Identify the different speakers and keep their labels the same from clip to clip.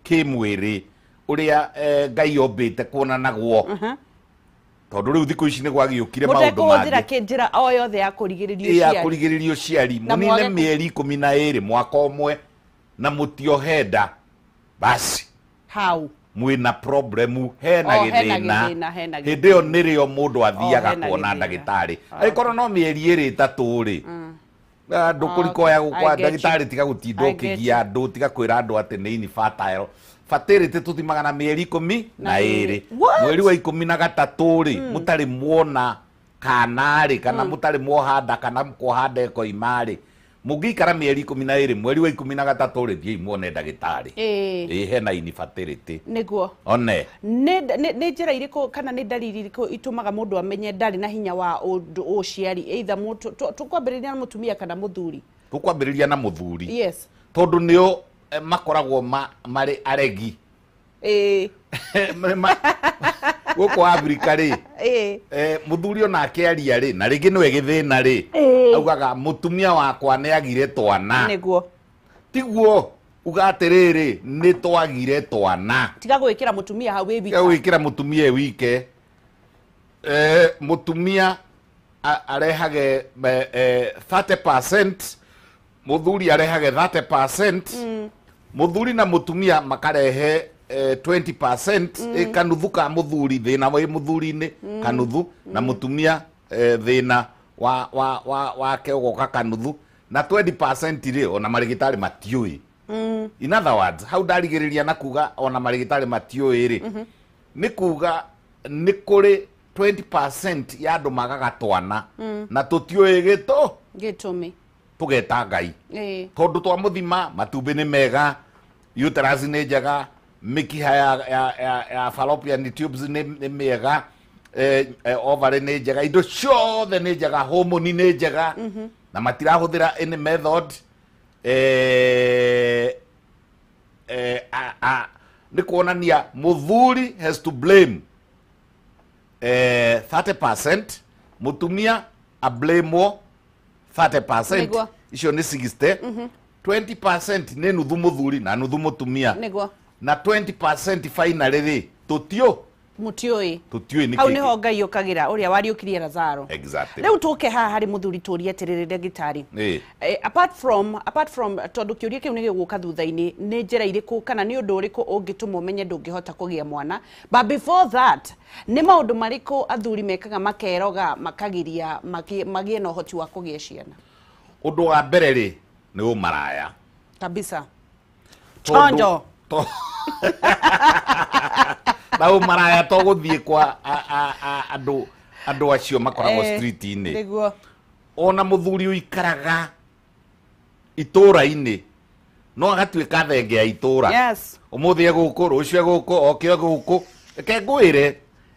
Speaker 1: Kĩmwĩrĩ ũrĩa Ngai ombĩte kuonanagwo, tondũ rĩu thikũ ici nĩ gwagĩũkire maũndũ
Speaker 2: mũtekũhũthĩra
Speaker 1: mangĩ
Speaker 2: njĩra o yothe ya kũrigĩrĩria
Speaker 1: ya
Speaker 2: ũciari.
Speaker 1: Kũrigĩrĩria ũciari.
Speaker 2: Na
Speaker 1: mũnine
Speaker 2: mwage
Speaker 1: mĩeri 12, mwaka ũmwe, na mũtiohe nda, basi
Speaker 2: hau
Speaker 1: mwĩna problemu, hena
Speaker 2: Oh, hena
Speaker 1: gĩthĩna.
Speaker 2: gĩthĩna, hena
Speaker 1: Hĩndĩ ĩyo nĩrĩo mũndũ athiaga
Speaker 2: hena
Speaker 1: kuona
Speaker 2: gĩthĩna.
Speaker 1: ndagĩtarĩ. Angĩkorwo no mĩeri 2 3 rĩ, ndũkũrikoya
Speaker 2: I
Speaker 1: gũkwa
Speaker 2: get you.
Speaker 1: ndagĩtarĩ. Tiga gũtinda
Speaker 2: I get
Speaker 1: ũkĩgia andũ, tiga kwĩra andũ atĩ nĩ infertile. Fertility tũthimaga na mĩeri ikũmi na
Speaker 2: Na
Speaker 1: ĩrĩ.
Speaker 2: ĩrĩ. What?
Speaker 1: Mweri wa 13 rĩ, mũtarĩ muona kana rĩ, kana mũtarĩ muoha nda, kana kuoha nda ĩkoima rĩ, mũngĩikara mĩeri 12, mweri wa 13 rĩ, thiĩi muone ndagĩtarĩ. Ĩĩ, hena infertility. One.
Speaker 2: Nĩ njĩra irĩkũ kana nĩ ndariri irĩkũ itũmaga mũndũ amenye ndarĩ na hinya wa ũndũ ũciari, either tũkwambĩrĩria na mũtumia kana mũthuri?
Speaker 1: Tũkwambĩrĩria na mũthuri, tondũ nĩo makoragwo marĩ aregi. Gũkũ Afrika rĩ, mũthuri ona akĩaria rĩ, na rĩngĩ nĩwe gĩthĩna rĩ, augaga mũtumia wakwa nĩ agire twana. Tiguo, uga atĩrĩrĩ, nĩ twagire twana.
Speaker 2: Tiga gwĩkĩra mũtumia hau wĩ
Speaker 1: Tiga
Speaker 2: wika.
Speaker 1: Gwĩkĩra mũtumia e wike. Mũtumia arehage 30%, mũthuri arehage 30%, mũthuri na mũtumia makarehe 20%, kanuthu ka mũthuri, thĩna wĩ mũthuri-inĩ kanuthu, na mũtumia thĩna wa wake ũgoka kanuthu, na 20% rĩ, ona marĩgĩtarĩ matiũĩ. In other words, hau ndarigĩrĩria na kuga ona marĩgĩtarĩ matiũĩ rĩ, nĩ kuga nĩ kũrĩ 20% ya andũ magaga twana na tũtiũĩ gĩtũ
Speaker 2: gĩtũmi.
Speaker 1: Tũgeta Ngai, tondũ twamũthima matumbĩ nĩ mega, uterus nĩ njega, mĩkiha ya fallopian tubes nĩ mĩega, ovary nĩ njega, indo ciothe nĩ njega, hormone nĩ njega, na matirahũthĩra any method, nĩ kuonania mũthuri has to blame 30%, mũtumia ablamwo 30%. Icio nĩ 60. 20% nĩ nuthu mũthuri na nuthu mũtumia. Na 20% finally rĩ, tũtio
Speaker 2: Mũtiũĩ.
Speaker 1: Tũtiũĩ nĩ
Speaker 2: Hau
Speaker 1: kĩĩ.
Speaker 2: Nĩho Ngai ũkagĩra ũrĩa wariũkirie Lazaro. Rĩu tũke haha harĩ mũthuri, tũrie atĩrĩrĩ, ndagĩtarĩ. Apart from tondũ kĩũria kĩu nĩ gĩgũka thutha-inĩ, nĩ njĩra irĩkũ kana nĩ ũndũ ũrĩkũ ũngĩtũma ũmenye ndũngĩhota kũgĩa mwana, but before that, nĩ maũndũ marĩkũ athuri mekaga makeroga makagiria magĩe na ũhoti wa kũgĩa ciana?
Speaker 1: Ũndũ wa mbere rĩ, nĩ ũmaraya.
Speaker 2: Kabisa. Chonjo.
Speaker 1: Na ũmaraya to gũthiĩ kwa andũ acio makoragwo street-inĩ. Ona mũthuri ũikaraga itũũra-inĩ no agatuĩka thenge ya itũũra. Ũmũthĩ egũkũ, rũciũ egũkũ, oke egũkũ. Reke ngwĩre,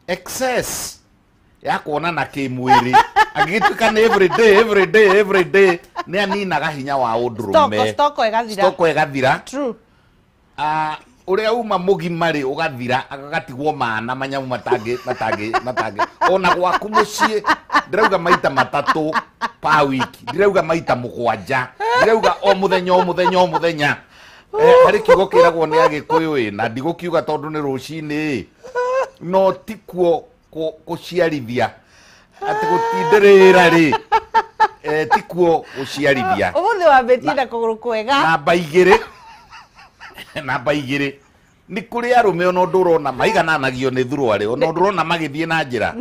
Speaker 1: excess ya kuonana kĩmwĩrĩ, angĩgĩtuĩka nĩ every day, every day, every day, nĩ aninaga hinya wa ũndũrũme.
Speaker 2: Stoko ĩgathira.
Speaker 1: Stoko ĩgathira.
Speaker 2: True.
Speaker 1: Ah, ũrĩa uma mũgima rĩ, ũgathira, agatigwo mana manyamu matangĩ matangĩ matangĩ. Ona gwaku mũciĩ, ndĩrauga maita 3 per week, ndĩrauga maita 7, ndĩrauga o mũthenya, o mũthenya, o mũthenya. Harĩ kiugo kĩragwo nĩ Agĩkũyũ ĩ, na ndigũkiuga tondũ nĩ rũcinĩ ĩ, no tikuo kũciarithia atĩ gũtindĩrĩra rĩ, tikuo gũciarithia.
Speaker 2: Ũmũthĩ wambĩtie na kũgũrũ kwega.
Speaker 1: Namba 2, namba 2, nĩ kũrĩ arũme ona ũndũ ũrona maigananagio nĩ thuruarĩ, ona ũndũ ũrona magĩthiĩ na njĩra.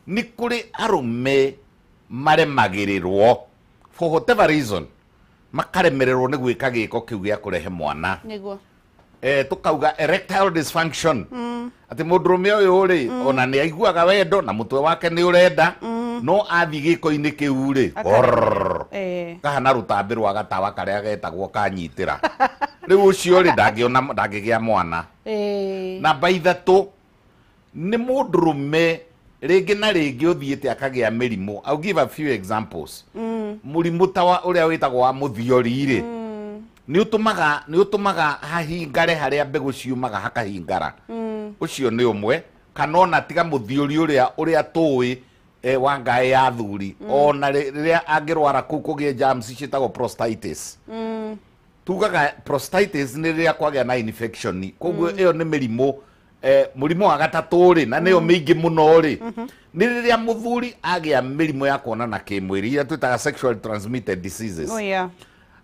Speaker 1: Nĩ kũrĩ arũme maremagĩrĩrwo for whatever reason, makaremererwo nĩ gwĩka gĩko kĩu gĩa kũrehe mwana. Tukauga erectile dysfunction, atĩ mũndũrũme ũyũ rĩ, ona nĩ aiguaga wendo na mũtwe wake nĩ ũrenda, no athiĩ gĩko-inĩ kĩu rĩ,
Speaker 2: Akaremwo.
Speaker 1: Kahana rũtambĩ rwa gatawa karĩa getagwo kanyitĩra. Rĩu ũcio rĩ, ndangĩona, ndangĩgĩa mwana. Namba 3 nĩ mũndũrũme rĩngĩ na rĩngĩ ũthiĩte akagĩa mĩrimũ. I'll give a few examples. Mũrimũ ta wa ũrĩa wĩtagwo wa mũthiori rĩ, nĩ ũtũmaga hahingare harĩa mbegũ ciumaga, hakahingara. Ũcio nĩ ũmwe. Kana ona tiga mũthiori ũrĩa tũĩ, wa ngaĩ ya athuri, ona rĩrĩa angĩrwara kũu kũgĩe germs ciĩtagwo prostatitis. Tugaga prostatitis nĩ rĩrĩa kwagĩa na infection. Koguo ĩyo nĩ mĩrimũ mũrimũ wa gatatũ rĩ, na nĩyo mĩingĩ mũno rĩ, nĩ rĩrĩa mũthuri agĩa mĩrimũ ya kuonana kĩmwĩrĩ iria twĩtaga sexually transmitted diseases.
Speaker 2: Oh yeah.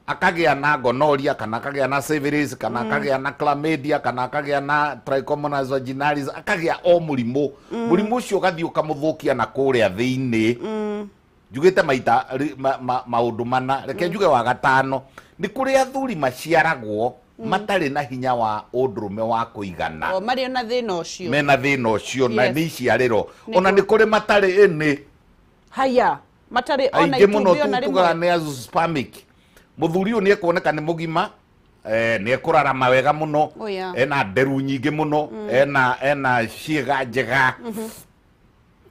Speaker 1: Akagĩa na gonorrhea, kana akagĩa na syphilis, kana akagĩa na chlamydia, kana akagĩa na trichomonas vaginalis, akagĩa o mũrimũ. Mũrimũ ũcio ũgathiĩ ũkamũthũkia na kũrĩa thĩinĩ. Njugĩte maita maũndũ mana, reke njuge wa gatano nĩ kũrĩ athuri maciaragwo matarĩ na hinya wa ũndũrũme wa kũigana.
Speaker 2: O marĩ na thĩna ũcio.
Speaker 1: Mena thĩna ũcio na nĩ iciarĩro. Ona nĩ kũrĩ matarĩ ĩnĩ.
Speaker 2: Haya, matarĩ ona
Speaker 1: aingĩ mũno
Speaker 2: itumbĩ ona
Speaker 1: tugaga
Speaker 2: rĩmwe.
Speaker 1: Nĩ azoospermic. Mũthuri ũyũ nĩ ekuoneka nĩ mũgima, nĩ ekũrarama wega mũno,
Speaker 2: Oh, yeah.
Speaker 1: ena nderu nyingĩ mũno, ena ciĩga njega.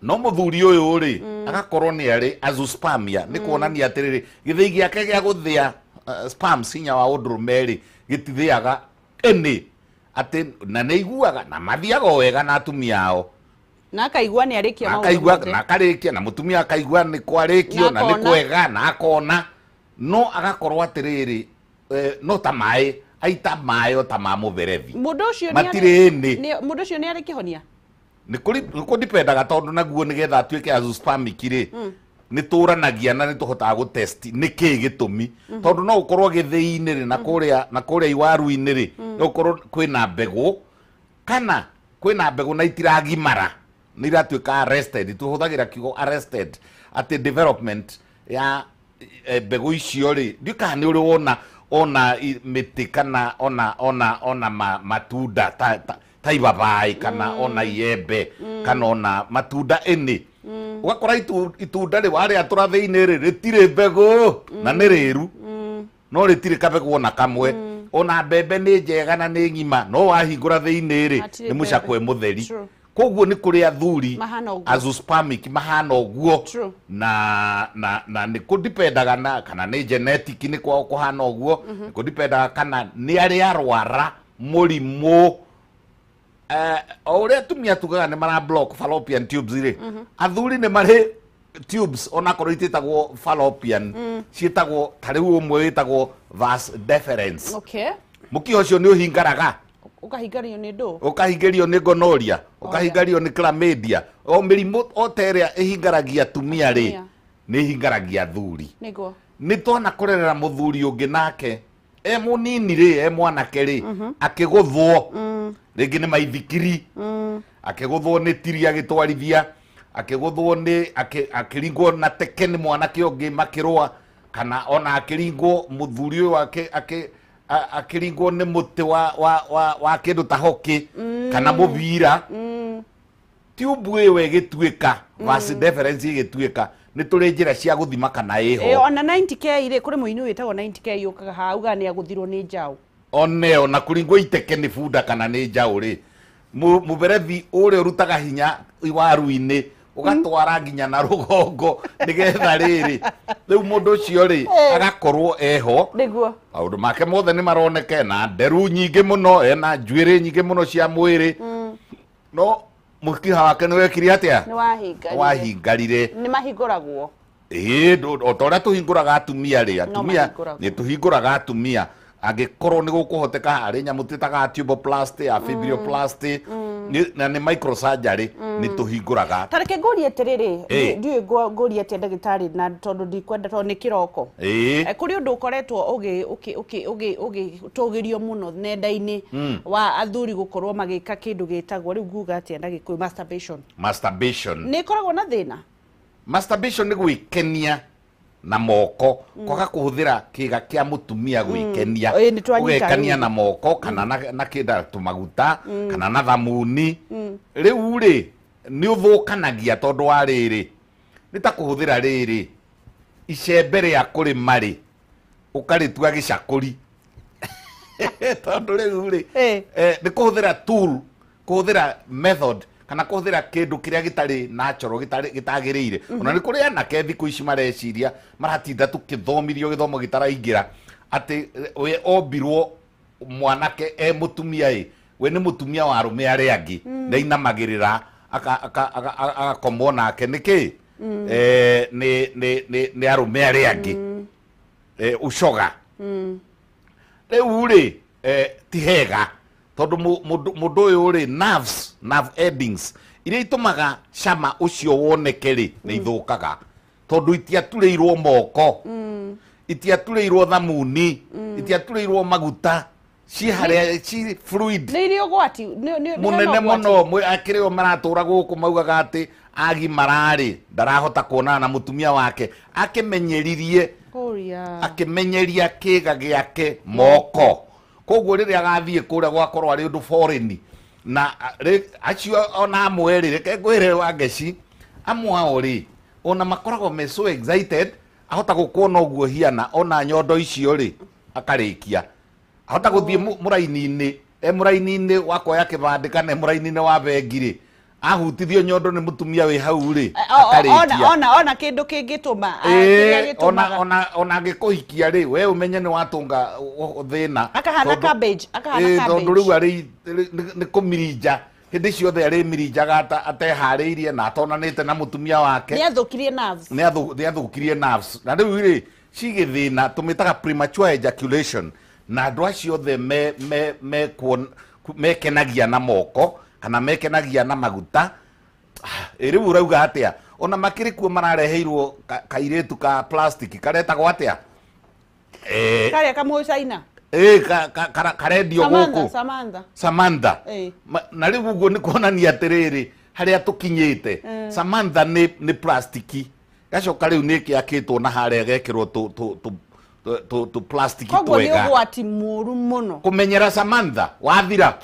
Speaker 1: No mũthuri ũyũ rĩ, agakorwo nĩ arĩ azoospermia, nĩ kuonania atĩrĩrĩ, gĩthĩi gĩake gĩa gũthĩa sperms, hinya wa ũndũrũme rĩ, gĩtithĩaga ĩnĩ atĩ na nĩ aiguaga na mathiaga o wega na atumia ao.
Speaker 2: Na akaigua nĩ arĩkia
Speaker 1: Na
Speaker 2: maũndũ
Speaker 1: akaigua
Speaker 2: mothe.
Speaker 1: na akarĩkia, na mũtumia akaigua nĩ kwarĩkio na nĩ
Speaker 2: akona.
Speaker 1: kwega na akona, no agakorwo atĩrĩrĩ, no ta maĩ aita maĩ o ta ma mũberethi.
Speaker 2: Mũndũ ũcio nĩ
Speaker 1: Matirĩ ĩnĩ.
Speaker 2: Mũndũ ũcio nĩ arĩ kĩhonia?
Speaker 1: Nĩ kũdipendaga tondũ naguo nĩgetha atuĩke azoospermic rĩ, nĩ tũranagia na nĩ tũhotaga gũtest nĩ kĩĩ gĩtũmi, tondũ no ũkorwo gĩthĩi-inĩ rĩ, na kũrĩa iwaru-inĩ rĩ, no ũkorwo kwĩna mbegũ, kana kwĩna mbegũ na itiragimara, nĩ iratuĩka arrested. Tũhũthagĩra kiugo arrested atĩ development ya mbegũ icio rĩ, ndiũĩ kana nĩ ũrĩ wona ona mĩtĩ kana ona matunda ta ibabaĩ kana ona iembe kana ona matunda ĩnĩ, ũgakora itunda rĩ warĩatũra thĩinĩ rĩ, rĩtirĩ mbegũ na nĩ rĩru, no rĩtirĩ kabegũ ona kamwe. Ona mbembe nĩ njega na nĩ ng'ima, no wahingũra thĩinĩ rĩ,
Speaker 2: Hatirĩ
Speaker 1: nĩ mũcakwe
Speaker 2: mbembe.
Speaker 1: mũtheri.
Speaker 2: True.
Speaker 1: Koguo nĩ kũrĩ athuri
Speaker 2: Mahana ũguo.
Speaker 1: azoospermic mahana ũguo.
Speaker 2: True.
Speaker 1: Na nĩ kũdipendaga na kana nĩ genetic nĩ kwao kũhana ũguo, nĩ kũdipendaga kana nĩ arĩa arwara mũrimũ. O ũrĩa atumia tugaga nĩ mara block fallopian tubes rĩ, athuri nĩ marĩ tubes onakorwo itiĩtagwo fallopian, ciĩtagwo ta rĩu ũmwe wĩtagwo vas deferens.
Speaker 2: Okay.
Speaker 1: Mũkiha ũcio nĩ ũhingaraga.
Speaker 2: Ũkahingario nĩ ndũ?
Speaker 1: Ũkahingario nĩ gonorrhea, ũkahingario nĩ chlamydia, o mĩrimũ o ta ĩrĩa ĩhingaragia atumia rĩ,
Speaker 2: Atumia.
Speaker 1: nĩ ĩhingaragia athuri.
Speaker 2: Nĩguo.
Speaker 1: Nĩ twana kũrerera mũthuri ũngĩ nake e mũnini rĩ, e mwanake rĩ, akĩgũthwo rĩngĩ nĩ maithikiri, akĩgũthwo nĩ tiri agĩtwarithia, akĩgũthwo nĩ akĩringwo na teke nĩ mwanake ũngĩ makĩrũa, kana ona akĩringwo mũthuri ũyũ akĩringwo nĩ mũtĩ wa kĩndũ ta hockey kana mũbira. Tube ĩyo ĩgĩtuĩka vas deferens ĩgĩtuĩka, nĩ tũrĩ njĩra cia gũthima kana ĩho.
Speaker 2: Ona 90K rĩ, kũrĩ mũini wĩtagwo 90K yũkaga haha augaga nĩ agũthirwo nĩ njaũ.
Speaker 1: Oneo na kũringwo iteke nĩ bunda kana nĩ njaũ rĩ, mũberethi ũrĩa ũrutaga hinya iwaru-inĩ ũgatwara nginya na rũgongo nĩgetha rĩrĩ, rĩu mũndũ ũcio rĩ agakorwo eho.
Speaker 2: Nĩguo.
Speaker 1: Maũndũ make mothe nĩ maroneka, ena nderu nyingĩ mũno, ena njuĩrĩ nyingĩ mũno cia mwĩrĩ, no mũkiha wake nĩ wekire atĩa?
Speaker 2: Nĩ wahingarire.
Speaker 1: Wahingarire.
Speaker 2: Nĩ mahingũragwo.
Speaker 1: Ĩĩ, o ta ũrĩa tũhingũraga atumia rĩ, atumia
Speaker 2: mahingũragwo.
Speaker 1: nĩ tũhingũraga atumia angĩkorwo nĩ gũkũhoteka harĩ nyamũ twĩtaga tuboplasty, fibrioplasty, na nĩ microsurgery, nĩ tũhingũraga.
Speaker 2: Ta reke ngũrie atĩrĩrĩ,
Speaker 1: Ĩĩ.
Speaker 2: ndiũĩ ngũrie atĩa ndagĩtarĩ, na tondũ ndikwenda tondũ nĩ kĩroko. Kũrĩ ũndũ ũkoretwo ũgĩtũgĩrio mũno nenda-inĩ wa athuri gũkorwo magĩka kĩndũ gĩtagwo, rĩu nguga atĩa na Gĩkũyũ, masturbation.
Speaker 1: Masturbation.
Speaker 2: Nĩ ĩkoragwo na thĩna?
Speaker 1: Masturbation nĩ gwĩkenia na moko, kwaga kũhũthĩra kĩga kĩa mũtumia gwĩkenia.
Speaker 2: Ĩĩ, nĩ twanyita
Speaker 1: Ũgekania
Speaker 2: rĩu.
Speaker 1: na moko kana na kĩnda tũmaguta kana na thamuni. Rĩu rĩ nĩ ũthũkanagia tondũ wa rĩrĩ, nĩ ta kũhũthĩra rĩrĩ icembe rĩa kũrĩma rĩ, ũkarĩtua gĩcakũri. Tondũ rĩu rĩ, nĩ kũhũthĩra tool, kũhũthĩra method kana kũhũthĩra kĩndũ kĩrĩa gĩtarĩ natural, gĩtagĩrĩire. Ona nĩ kũrĩ anake thikũ ici mareciria, maratinda tũkĩthomithio gĩthomo gĩtaraingĩra atĩ we ombirwo mwanake e mũtumia ĩ, we nĩ mũtumia wa arũme arĩa angĩ, nĩ ainamagĩrĩra agakomwo nake nĩkĩ? Nĩ arũme arĩa angĩ. Ucoga. Rĩu rĩ ti hega tondũ mũndũ ũyũ rĩ nerves, nerve endings iria itũmaga cama ũcio woneke rĩ nĩ ithũkaga tondũ itiaturĩirwo moko, itiaturĩirwo thamuni, itiaturĩirwo maguta, ci harĩa ci fluid
Speaker 2: nĩ irĩ ũgwati
Speaker 1: mũnene mũno. Akĩrĩ o maratũra gũkũ maugaga atĩ agimararĩ ndarahota kuonana na mũtumia wake, akĩmenyeririe akĩmenyeria kĩga gĩake moko, koguo rĩrĩa agathiĩ kũrĩa gwakorwo arĩ ũndũ foreign na acio ona amwe rĩ, reke ngwĩre Wangeci, amwe ao rĩ ona makoragwo me so excited, ahota gũkuona ũguo hiana ona nyondo icio rĩ akarĩkia, ahota gũthiĩ mũraini-inĩ, e mũraini-inĩ wa kuoya kĩbandĩ kana e mũraini-inĩ wa bengi rĩ, ahutithio nyondo nĩ mũtumia wĩ hau rĩ akarĩkia.
Speaker 2: Ona kĩndũ kĩngĩtũma kĩrĩa gĩtũmaga
Speaker 1: ona angĩkũhikia rĩ, we ũmenye nĩ watũnga thĩna,
Speaker 2: akahana cabbage, akahana cabbage,
Speaker 1: tondũ rĩu arĩ nĩ kũmirinja hĩndĩ ciothe arĩ mirinjaga ateharĩirie na atonanĩte na mũtumia wake,
Speaker 2: nĩ athũkirie nerves,
Speaker 1: nĩ athũkirie nerves. Na rĩu rĩ cigĩthĩna tũmĩtaga premature ejaculation, na andũ acio othe mekenagia na moko kana mekenagia na maguta. Rĩu ũrauga atĩa? Ona makĩrĩ kuo marareheirwo kairĩtu ka plastic karetagwo atĩa?
Speaker 2: Karĩa kamũĩ China.
Speaker 1: Karendio gũkũ
Speaker 2: Samantha.
Speaker 1: Samantha. Na rĩu ũguo nĩ kuonania atĩrĩrĩ harĩa tũkinyĩte. Samantha nĩ plastiki, gacoka rĩu nĩ kĩakĩtwo na harĩa gekĩrwo tũ plastiki
Speaker 2: twega. Koguo nĩ ũgwati mũru mũno
Speaker 1: kũmenyera Samantha wathira.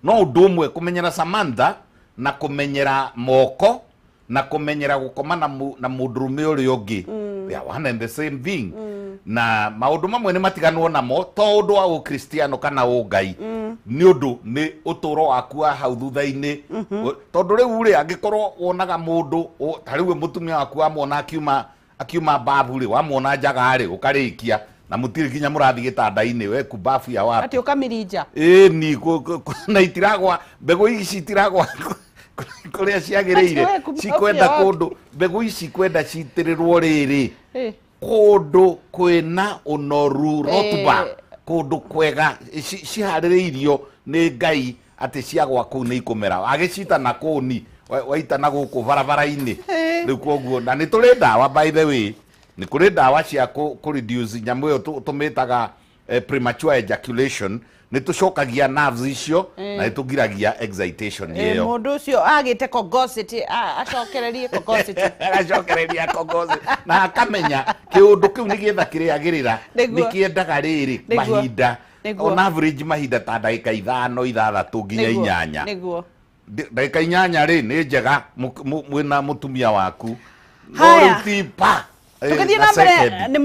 Speaker 1: No ũndũ ũmwe kũmenyera Samantha na kũmenyera moko na kũmenyera gũkoma na mũndũrũme ũrĩa ũngĩ, they are one and the same thing. Na maũndũ mamwe nĩ matiganwo namo to ũndũ wa ũkristiano kana ũngai, nĩ ũndũ nĩ ũtũro waku wa hau thutha-inĩ. Tondũ rĩu rĩ angĩkorwo wonaga mũndũ ta rĩu mũtumia waku wamwona akiuma babu rĩ, wamwona njaga rĩ ũkarĩkia na mũtirĩ nginya mũrathiĩ gĩtanda-inĩ, we ku babu ya wapi
Speaker 2: atĩ ũkamirinja
Speaker 1: ĩni na itiragwa mbegũ ici itiragwa kũrĩa ciagĩrĩire, cikwenda kũndũ mbegũ ici kwenda citĩrĩrwo rĩrĩ kũndũ kwĩna ũnoru, rotuba, kũndũ kwega ciharĩrĩirio nĩ Ngai atĩ ciagwa kũu nĩ ikũmera. Wagĩcita na kũni waita na gũkũ barabara-inĩ rĩu koguo. Na nĩ tũrĩ ndawa, by the way, nĩ kũrĩ ndawa cia kũ reduce nyamũ ĩyo tũmĩtaga premature ejaculation, nĩ tũcokagia nerves icio na nĩ tũgiragia excitation ĩyo.
Speaker 2: Mũndũ ũcio agĩte kogosity, acokererie kogosity,
Speaker 1: agacokereria kogosity na akamenya kĩũndũ kĩu nĩgetha kĩrĩagĩrĩra nĩ kĩendaga rĩrĩ mahinda on average mahinda ta ndagĩka 5 6 nginya 8.
Speaker 2: Nĩguo
Speaker 1: ndagĩka 8 rĩ nĩ njega mwĩna mũtumia waku. No rĩu ti pa
Speaker 2: tũgĩthiĩ na mbere nĩ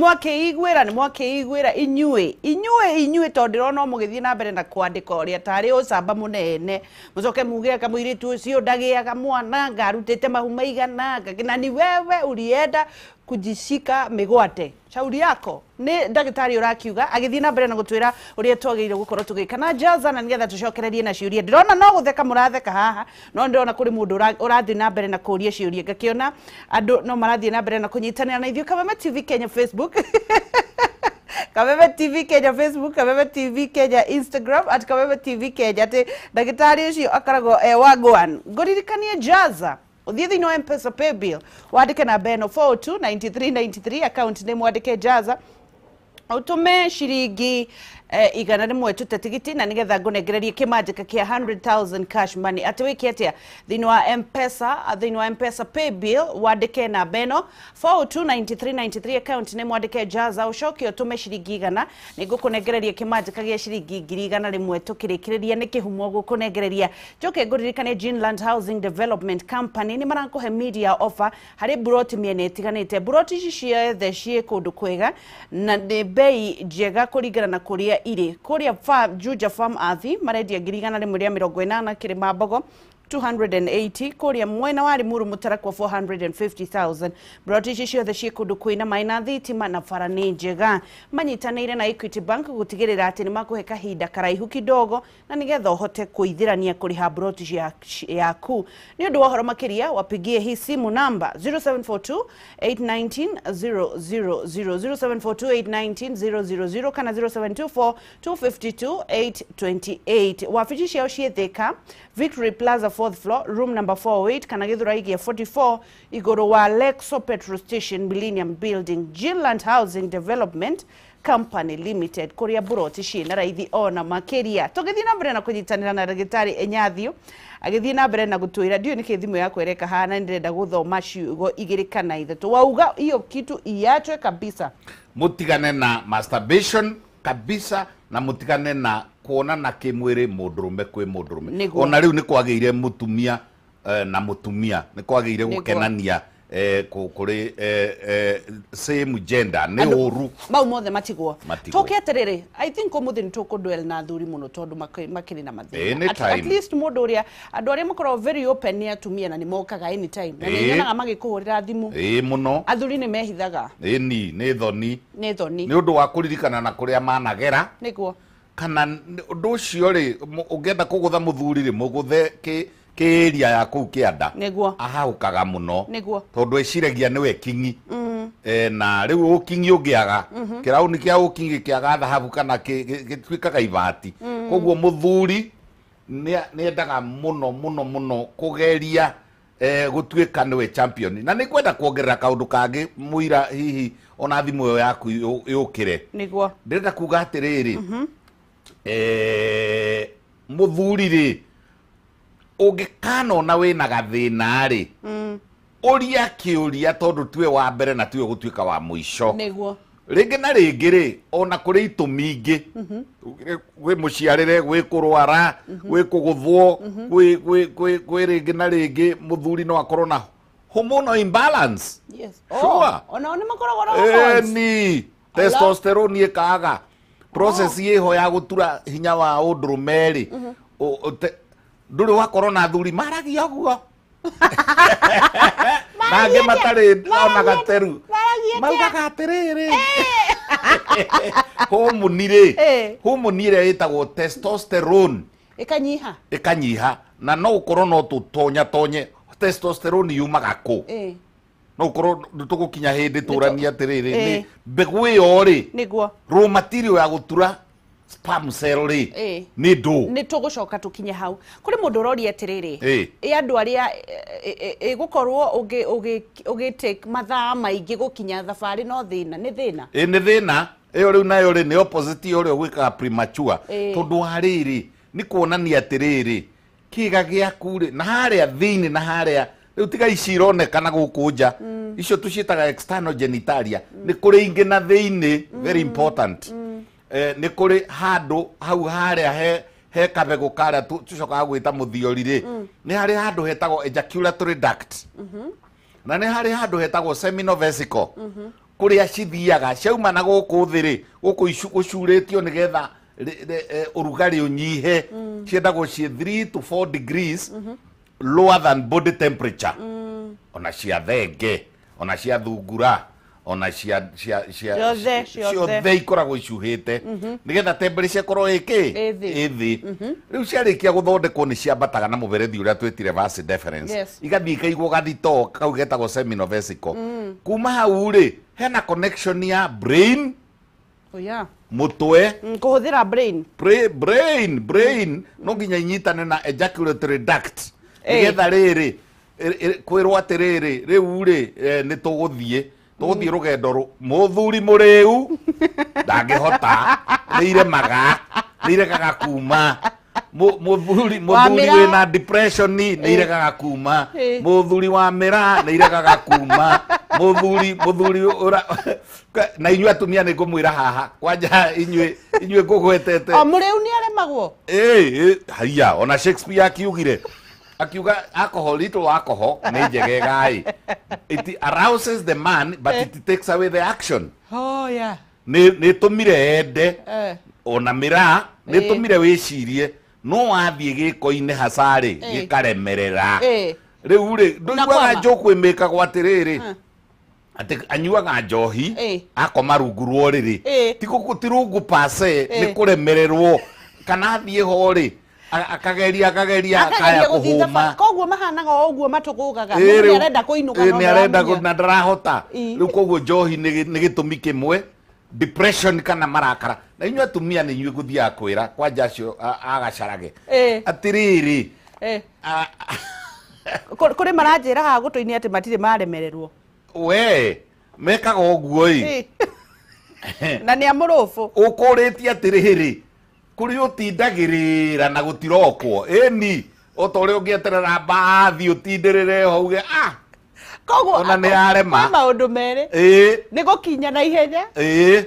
Speaker 2: mwakĩiguĩra inyuĩ tondũ ndĩrona mũgĩthiĩ na mbere na kwandĩka ũrĩa tarĩ ũcamba mũnene, mũcoke muge kamũirĩtu ũcio ndagĩaga mwana ngarutĩte mahu maigana na ni wewe ulienda kujishika mĩgwate. Shauri yako nĩ ndagĩtarĩ ũrakiuga agĩthiĩ na mbere na gũtwĩra ũrĩa twagĩrĩire gũkorwo tũgĩka na Jaza, na nĩgetha tũcokererie na ciũria. Ndĩrona no gũtheka mũratheka haha, no ndĩrona kũrĩ mũndũ ũrathiĩ na mbere na kũũria ciũria, ngakĩona andũ no marathiĩ na mbere na kũnyitanĩra na ithuĩ. Kameme TV Kenya Facebook, Kameme TV Kenya Facebook, Kameme TV Kenya Instagram, at Kameme TV Kenya. Atĩ ndagĩtarĩ ũcio akoragwo e wagwan. Ngũririkanie Jaza, ũthiĩ thĩinĩ wa M-Pesa paybill wandĩke namba ĩno 4029393, account name wandĩke Jaza, ũtũme ciringi 100 tũte tigiti, na nĩgetha ngũnengererie kĩmanjĩka kĩa 100,000 cash money. Atĩ wĩke atĩa? Thĩinĩ wa M-Pesa, thĩinĩ wa M-Pesa paybill wandĩke namba ĩno 4029393, account name wandĩke Jaza, ũcoke ũtũme ciringi 100, nĩngũkũnengereria kĩmanjĩka gĩa ciringi 100,000 tũkĩrĩkĩrĩria nĩ kĩhumo gũkũnengereria. Njoke ngũririkanie Greenland Housing Development Company nĩ marakũhe media offer harĩ buroti mĩena ĩtiganĩte. Buroti ici ciothe ciĩ kũndũ kwega na nĩ bei njega kũringana na kũrĩa irĩ. Kũrĩa Juja Farm Athi marendia 1,180 Kĩrĩma Mbogo 280, kũrĩa mwena wa Limuru Mũtarakwa 450,000. Broti ici ciothe ciĩ kũndũ kwĩna maĩ na thitima na bara nĩ njega. Manyitanĩire na Equity Bank gũtigĩrĩra atĩ nĩ makũhe kahinda karaihu kidogo na nĩgetha ũhote kũithĩrania kũrĩha broti yaku. Nĩ ũndũ wa ũhoro makĩria wapigie hii simu namba 0742 819 000, 0742 819 000 kana 0724 252 828. Wabici ciao ciĩ Thika, Victory Plaza 4th floor, room number 408 kana Githurai 44 igũrũ wa Lexo Petrol Station, Millennium Building, Gilland Housing Development Company Limited, kũrĩa buroti ciĩna raithi ona makĩria. Tũgĩthiĩ na mbere na kũnyitanĩra na ndagĩtarĩ Enyathio agĩthiĩ na mbere na gũtwĩra, ndiũĩ nĩkĩ thimũ yakwa ĩreka haha, ndĩrenda gũthoma ciugo igĩrĩ kana ithatũ. Wauga hiyo kitu iachwe kabisa,
Speaker 1: mutigane na masturbation kabisa na mutigane na kuonana kĩmwĩrĩ mũndũrũme kwĩ mũndũrũme. Ona rĩu nĩ kwagĩire mũtumia na mũtumia, nĩ kwagĩire gũkenania kũrĩ same gender, nĩ ũru
Speaker 2: mau mothe matigwo. Tũke atĩrĩrĩ, I think ũmũthĩ nĩ tũkũdwell na athuri mũno tondũ makĩrĩ na mathĩna. At least mũndũ ũrĩa andũ arĩa makoragwo very open nĩ atumia na nĩ mokaga anytime na nĩ nyonaga magĩkũhũrĩra thimũ.
Speaker 1: Ĩĩ mũno.
Speaker 2: Athuri nĩ mehithaga.
Speaker 1: Ĩni nĩ thoni.
Speaker 2: Nĩ thoni.
Speaker 1: Nĩ ũndũ wa kũririkana na kũrĩa managera.
Speaker 2: Nĩguo.
Speaker 1: Kana ũndũ ũcio rĩ, ũngĩenda kũgũtha mũthuri rĩ, mũgũthe kĩ area ya kũu kĩanda.
Speaker 2: Nĩguo.
Speaker 1: Ahahũkaga mũno.
Speaker 2: Nĩguo.
Speaker 1: Tondũ eciragia nĩwe kingi. Na rĩu ũkingi ũngĩaga, kĩrauni kĩa ũkingi kĩaga thahabu kana gĩtuĩkaga ibati. Koguo mũthuri nĩendaga mũno mũno mũno kũgeria gũtuĩka nĩwe champion. Na nĩngwenda kuongerera kaũndũ kangĩ mũira, hihi ona thimũ ĩyo yaku yũkĩre.
Speaker 2: Nĩguo.
Speaker 1: Ndĩrenda kuga atĩrĩrĩ, mũthuri rĩ, ũngĩkanona wĩna gathĩna rĩ, ũria kĩũria tondũ tuwe wa mbere na tuwe gũtuĩka wa mũico.
Speaker 2: Nĩguo.
Speaker 1: Rĩngĩ na rĩngĩ rĩ, ona kũrĩ itũmi ingĩ, gwĩ mũciarĩre, gwĩ kũrwara, gwĩ kũgũthwo, gwĩ rĩngĩ na rĩngĩ mũthuri no akorwo na hormonal imbalance.
Speaker 2: Yes.
Speaker 1: Sure.
Speaker 2: Ona nĩ makoragwo na hormones.
Speaker 1: Ĩni, testosterone ĩkaga. Process ĩho ya gũtura hinya wa ũndũrũme rĩ, ndũrĩ wakorwo na athuri maragia ũguo na angĩ matarĩ ona gateru maugaga atĩrĩrĩ, homoni rĩ, homoni ĩrĩa ĩtagwo testosterone
Speaker 2: ĩkanyiha,
Speaker 1: ĩkanyiha, na no ũkorwo no tũtonya tonye testosterone yumaga kũ? No ũkorwo tũgũkinya hĩndĩ tũranie atĩrĩrĩ, nĩ mbegũ ĩyo rĩ,
Speaker 2: nĩguo
Speaker 1: raw material ya gũtura sperm cell rĩ, nĩ ndũ.
Speaker 2: Nĩ tũgũcoka tũkinye hau. Kũrĩ mũndũ ũroria atĩrĩrĩ, ĩ andũ arĩa ĩgũkorwo ũgĩ take mathaa maingĩ gũkinya thabarĩ no thĩna, nĩ thĩna?
Speaker 1: Ĩ nĩ thĩna. Ĩyo rĩu nayo rĩ nĩ opposite ũrĩa ũgwĩkaga premature. Tondũ wa rĩrĩ, nĩ kuonania atĩrĩrĩ, kĩga gĩaku rĩ, na harĩa thĩinĩ na harĩa rĩu tiga ici ironekana gũkũ nja, icio tũciĩtaga external genitalia, nĩ kũrĩ ingĩ na thĩinĩ, very important. Nĩ kũrĩ handũ hau harĩa he kabegũ karĩa tũcokaga gwĩta mũthiori rĩ, nĩ harĩ handũ hetagwo ejaculatory duct, na nĩ harĩ handũ hetagwo seminal vesicle, kũrĩa cithiaga ciauma na gũkũ thĩ rĩ, gũkũ gũcurĩtio nĩgetha ũrugarĩ ũnyihe, ciendagwo ciĩ 3 to 4 degrees lower than body temperature. Ona cia thenge, ona cia thungura, ona cia ciothe ikoragwo icuhĩte nĩgetha temperature ĩkorwo ĩkĩ ĩ thĩ. Rĩu ciarĩkia gũthondekwo nĩ ciambataga na mũberethi ũrĩa twĩtire vas deferens, igathiĩ ikaigwo gathitoo kau getagwo seminal vesicle. Kuma hau rĩ, hena connection ya brain, mũtwe,
Speaker 2: kũhũthĩra brain,
Speaker 1: brain no nginya inyitane na ejaculatory duct nĩgetha rĩrĩ kwĩrwo atĩrĩrĩ, rĩu rĩ nĩ tũgũthiĩ rũgendo mũthuri mũrĩu ndangĩhota, nĩ iremaga, nĩ iregaga kuma. Mũthuri wĩna depression nĩ iregaga kuma, mũthuri wa mĩraa nĩ iregaga kuma, mũthuri na inyuĩ atumia nĩ ngũmwĩra haha kwanja inyuĩ ngũgwetete.
Speaker 2: O mũrĩu nĩ aremagwo?
Speaker 1: Ĩĩ, haiya, ona Shakespeare akiugire, akiuga alcohol, little alcohol nĩ njegega ĩ. It arouses the man but it takes away the action.
Speaker 2: Oh yeah.
Speaker 1: Nĩ ĩtũmire ende ona mĩraa, nĩ ĩtũmire wĩcirie, No wathiĩ gĩko-inĩ hacarĩ gĩkaremerera. Rĩu rĩ ndũiguaga njoku ĩmĩkagwo atĩrĩrĩ atĩ anyuaga njohi akoma rungu rwa ũrĩrĩ ti rungu pase nĩ kũremererwo kana athiĩ ho rĩ akageria akaya kũhũma
Speaker 2: koguo mahanaga o ũguo matũgũgaga mũndũ nĩ arenda kũinũka
Speaker 1: no nĩ na ndarahota rĩu koguo njohi nĩ gĩtũmi kĩmwe depression kana marakara na inyuĩ atumia nĩ inyuĩ ngũthiaga kwĩra kwanja acio agacarage atĩrĩrĩ
Speaker 2: kũrĩ maranjĩra haha gũtũ-inĩ atĩ matirĩ maremererwo
Speaker 1: we mekaga ũguo ĩ
Speaker 2: na nĩ amũrũbũ
Speaker 1: ũkũrĩtie atĩrĩrĩ kũrĩ ũtindagĩrĩra na gũtirokwo ĩni o ta ũrĩa ũngĩeterera mbathi ũtindĩrĩre ho uge ah
Speaker 2: koguo
Speaker 1: ona nĩ yarema
Speaker 2: maũndũ merĩ nĩ gũkinya na ihenya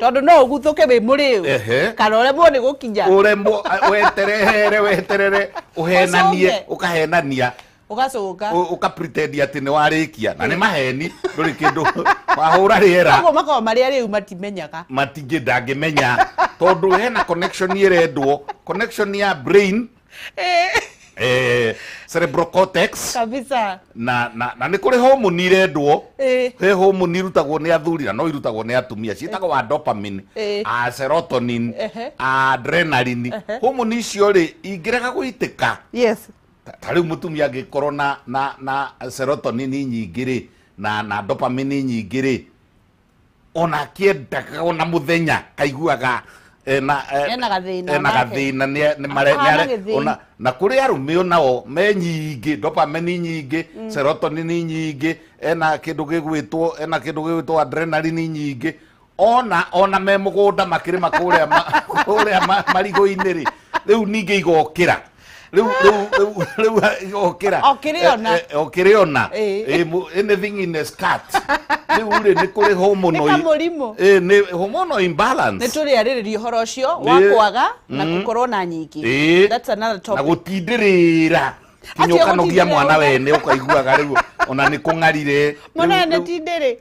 Speaker 2: tondũ no ũguthũke wĩ mũrĩu kana ũremwo nĩ gũkinya
Speaker 1: ũremwo weterere ũhenanie ũkahenania
Speaker 2: ũgacũnga
Speaker 1: ũka pretend atĩ nĩ warĩkia na nĩ maheni ndũrĩ kĩndũ wahũra rĩera
Speaker 2: koguo makoragwo marĩ arĩu matimenyaga
Speaker 1: matingĩ ndangĩmenya tondũ hena connection ĩrendwo connection ya brain cerebral cortex
Speaker 2: kabisa
Speaker 1: na nĩ kũrĩ hormone irendwo he hormone irutagwo nĩ athuri na no irutagwo nĩ atumia ciĩtagwo wa dopamine a serotonin adrenaline hormone icio rĩ ingĩrega gũitĩka
Speaker 2: yes
Speaker 1: ta rĩu mũtumia angĩkorwo na serotonin nyingĩ rĩ na dopamine nyingĩ rĩ ona akĩendaga ona mũthenya kaiguaga ena gathĩna na kũrĩ arũme onao me nyingĩ dopamine nyingĩ serotonin nyingĩ ena kĩndũ gĩgwĩtwo adrenaline nyingĩ ona me mũgũnda makĩrĩma kũrĩa marigũ-inĩ rĩ rĩu ningĩ igokĩra rĩu igokĩra okĩrĩona anything in a skirt rĩu rĩ nĩ kũrĩ hormonal nĩ hormonal imbalance
Speaker 2: nĩ tũrĩarĩrĩria ũhoro ũcio wa kwaga na gũkorwo na nyingĩ that's another topic
Speaker 1: na gũtindĩrĩra kinya ũkanogia mwana wene ũkaiguaga rĩu ona nĩ kũng'arire
Speaker 2: mwana nĩ tindĩrĩ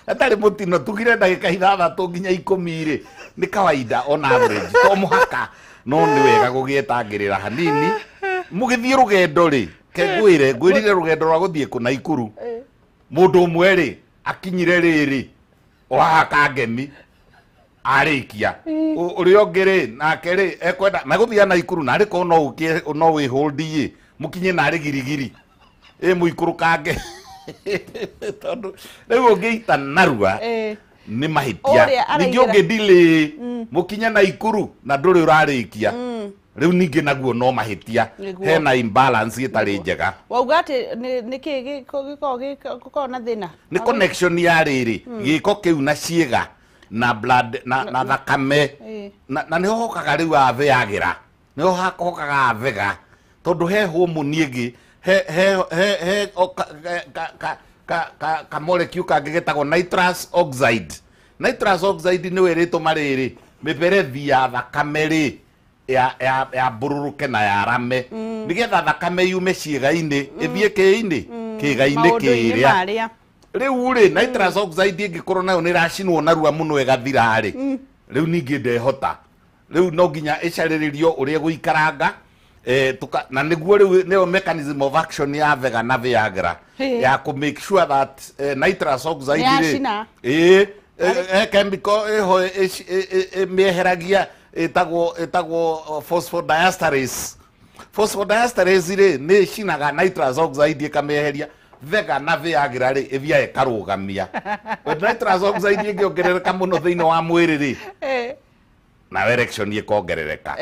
Speaker 1: atarĩ mũtino tugire ndagĩka 6 nginya 10 rĩ nĩ kawaida on average to mũhaka no nĩ wega gũgĩetangĩrĩra hanini mũgĩthiĩ rũgendo rĩ ke ngwĩrire rũgendo rwa gũthiĩ kũ Naikuru mũndũ ũmwe rĩ akinyire rĩrĩ o haha Kangemi arĩkia ũrĩa ũngĩ rĩ nake rĩ ekwenda megũthiĩ Naikuru narĩ korwo no ũkie no wĩhold ĩ mũkinye narĩ Girigiri ĩ mũikũrũkange tondũ rĩu ũngĩita narua nĩ mahĩtia ningĩ ũngĩ delay mũkinye Naikuru na ndũrĩ ũrarĩkia rĩu ningĩ naguo no mahĩtia hena imbalance ĩtarĩ njega
Speaker 2: wauga atĩ nĩ kĩ gĩkoragwo na thĩna
Speaker 1: nĩ connection ya rĩrĩ gĩko kĩu na ciĩga na blood na thakame na nĩho hokaga rĩu athĩagĩra nĩho hokaga athega tondũ he hormone ĩngĩ he ka molecule kangĩ getagwo nitrous oxide. Nitrous oxide nĩyo ĩrĩtũma rĩrĩ mĩberethi ya thakame rĩ ya mbũrũrũke na ya rame nĩgetha thakame yume ciĩga-inĩ ĩthiĩ kĩĩ-inĩ kĩĩga-inĩ kĩrĩa rĩu rĩ nitrous oxide ĩngĩkorwo nayo nĩ ĩracinwo narua mũno ĩgathira rĩ rĩu ningĩ ndehota rĩu no nginya ĩcarĩrĩrio ũrĩa ĩgũikaranga na nĩguo rĩu nĩyo mechanism of action ya Vega na Viagra ya kũ make sure that nitrous oxide rĩ chemical ĩho ĩmĩeheragia ĩtagwo phosphodiesterase. Phosphodiesterase rĩ nĩ ĩcinaga nitrous oxide ĩkamĩeheria Vega na Viagra rĩ ĩthiaga ĩkarũgamia nitrous oxide ĩngĩongerereka mũno thĩinĩ wa mwĩrĩ rĩ na erection ĩkongerereka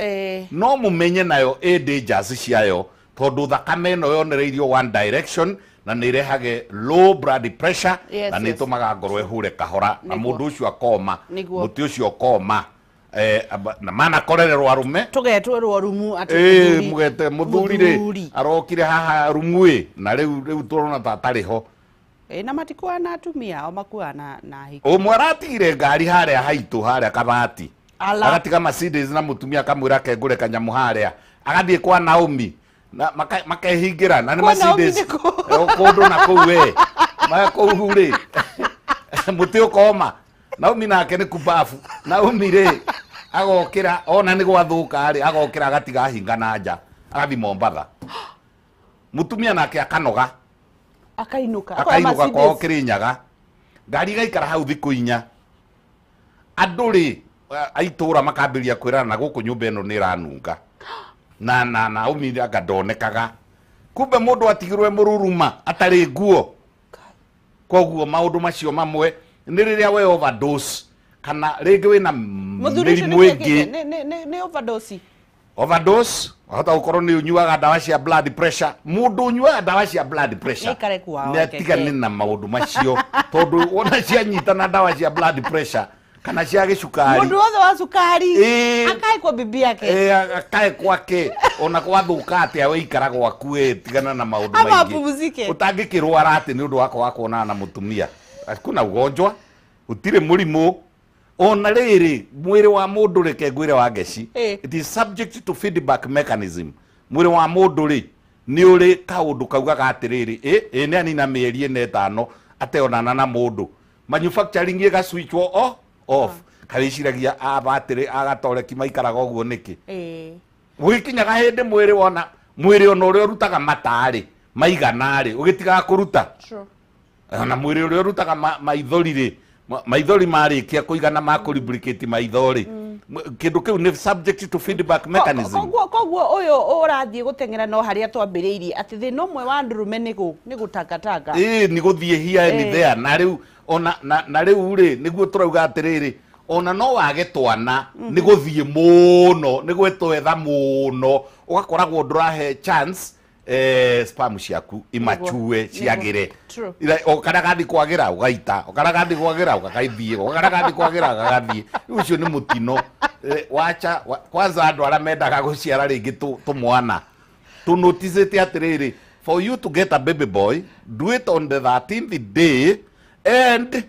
Speaker 1: no mũmenye nayo ĩ dangers ciayo tondũ thakame ĩno yonereirio one direction na nĩ ĩrehage low blood pressure na nĩ ĩtũmaga ngoro ĩhure kahora na mũndũ ũcio akoma mũtĩ ũcio ũkoma na manakorererwo arũme
Speaker 2: tũgetwerwo rumu atĩ
Speaker 1: mũgete mũthuri rĩ arokire haha rumu ĩ na rĩu tũrona ta atarĩ ho
Speaker 2: na matikuana atumia o makuana na hiki
Speaker 1: ũmwe aratigire ngari harĩa haitũ harĩa kabati agatiga Mercedes na mutumia akamwĩra kengũre kanyamũ harĩa agathiĩ kwa Naomi na makehingĩra na nĩ Mercedes kũndũ na kũu we kũu rĩ mũtĩ ũkoma Naomi nake nĩ kubabu Naomi rĩ Agokĩra ona nĩ gwathũka rĩ, agokĩra agatiga ahinga na nja, agathiĩ Mombatha. Mũtumia nake akanoga.
Speaker 2: Akainuka.
Speaker 1: Akainuka kwao Kĩrĩnyaga. Ngari igaikara hau thikũ 4. Andũ rĩ, a itũra makambĩrĩria kwĩrana na gũkũ nyũmba ĩno nĩ ĩranunga. Na na Naomi anga ndonekaga. Kumbe mũndũ atigirwe mũruruma atarĩ nguo. Koguo maũndũ macio mamwe nĩ rĩrĩa we overdose kana rĩngĩ wĩna mĩrimũ ĩngĩ.
Speaker 2: Nĩ overdose.
Speaker 1: Overdose wahota gũkorwo nĩ ũnyuaga ndawa cia blood pressure. Mũndũ ũnyuaga ndawa cia blood pressure nĩ atigane na maũndũ macio, tondũ wona cianyitana ndawa cia blood pressure kana cia gĩcukari,
Speaker 2: mũndũ wothe wa cukari akae kwa bibi yake,
Speaker 1: akae kwake, ona gwathũka atĩa we ikara gwaku, tigana na maũndũ maingĩ. Ũtangĩkĩrwara atĩ nĩ ũndũ wakwa wa kuonana na mũtumia, hakuna ugonjwa, gũtirĩ mũrimũ. Ona rĩrĩ mwĩrĩ wa mũndũ, reke ngwĩre wa ngeci, it is subject to feedback mechanism. Mwĩrĩ wa mũndũ rĩ nĩ ũrĩ kaũndũ kaugaga atĩrĩrĩ, ĩ nĩ anina mĩeri ĩna ĩtano ateonana na mũndũ, manufacturing ĩga switch off. Karĩciragia abatĩrĩ agatoreki maikaraga ũguo nĩkĩ? Gũgĩkinyaga hĩndĩ mwĩrĩ wona mwĩrĩ ona ũrĩa ũrutaga matarĩ maigana rĩ ũgĩtigaga kũruta. Ona mwĩrĩ ũrĩa ũrutaga maithori rĩ, maithori marĩkia kũigana ma kũlubricate maitho rĩ, kĩndũ kĩu nĩ subject to feedback mechanism.
Speaker 2: Koguo ũyũ ũrathiĩ gũteng'era no harĩa twambĩrĩirie atĩ thĩna ũmwe wa ndũrũme nĩ gũtangatanga.
Speaker 1: Ĩĩ, nĩ gũthiĩ here and there. Na rĩu ona na rĩu rĩ nĩguo tũrauga atĩrĩrĩ, ona no wage twana nĩ gũthiĩ mũno, nĩ gwĩtwetha mũno, ũgakoragwo ndũrahe chance sperm ciaku imachue ciagĩre. O kana gathi kwagĩra ũgaita, o kana gathi kwagĩra ũgagaithiĩ, o kana gathi kwagĩra ũgagathiĩ. Rĩu ũcio nĩ mũtino. Wacha kwanza andũ arĩa mendaga gũciara rĩngĩ tũmwana tũnoticĩte atĩrĩrĩ, for you to get a baby boy, do it on the 13th day and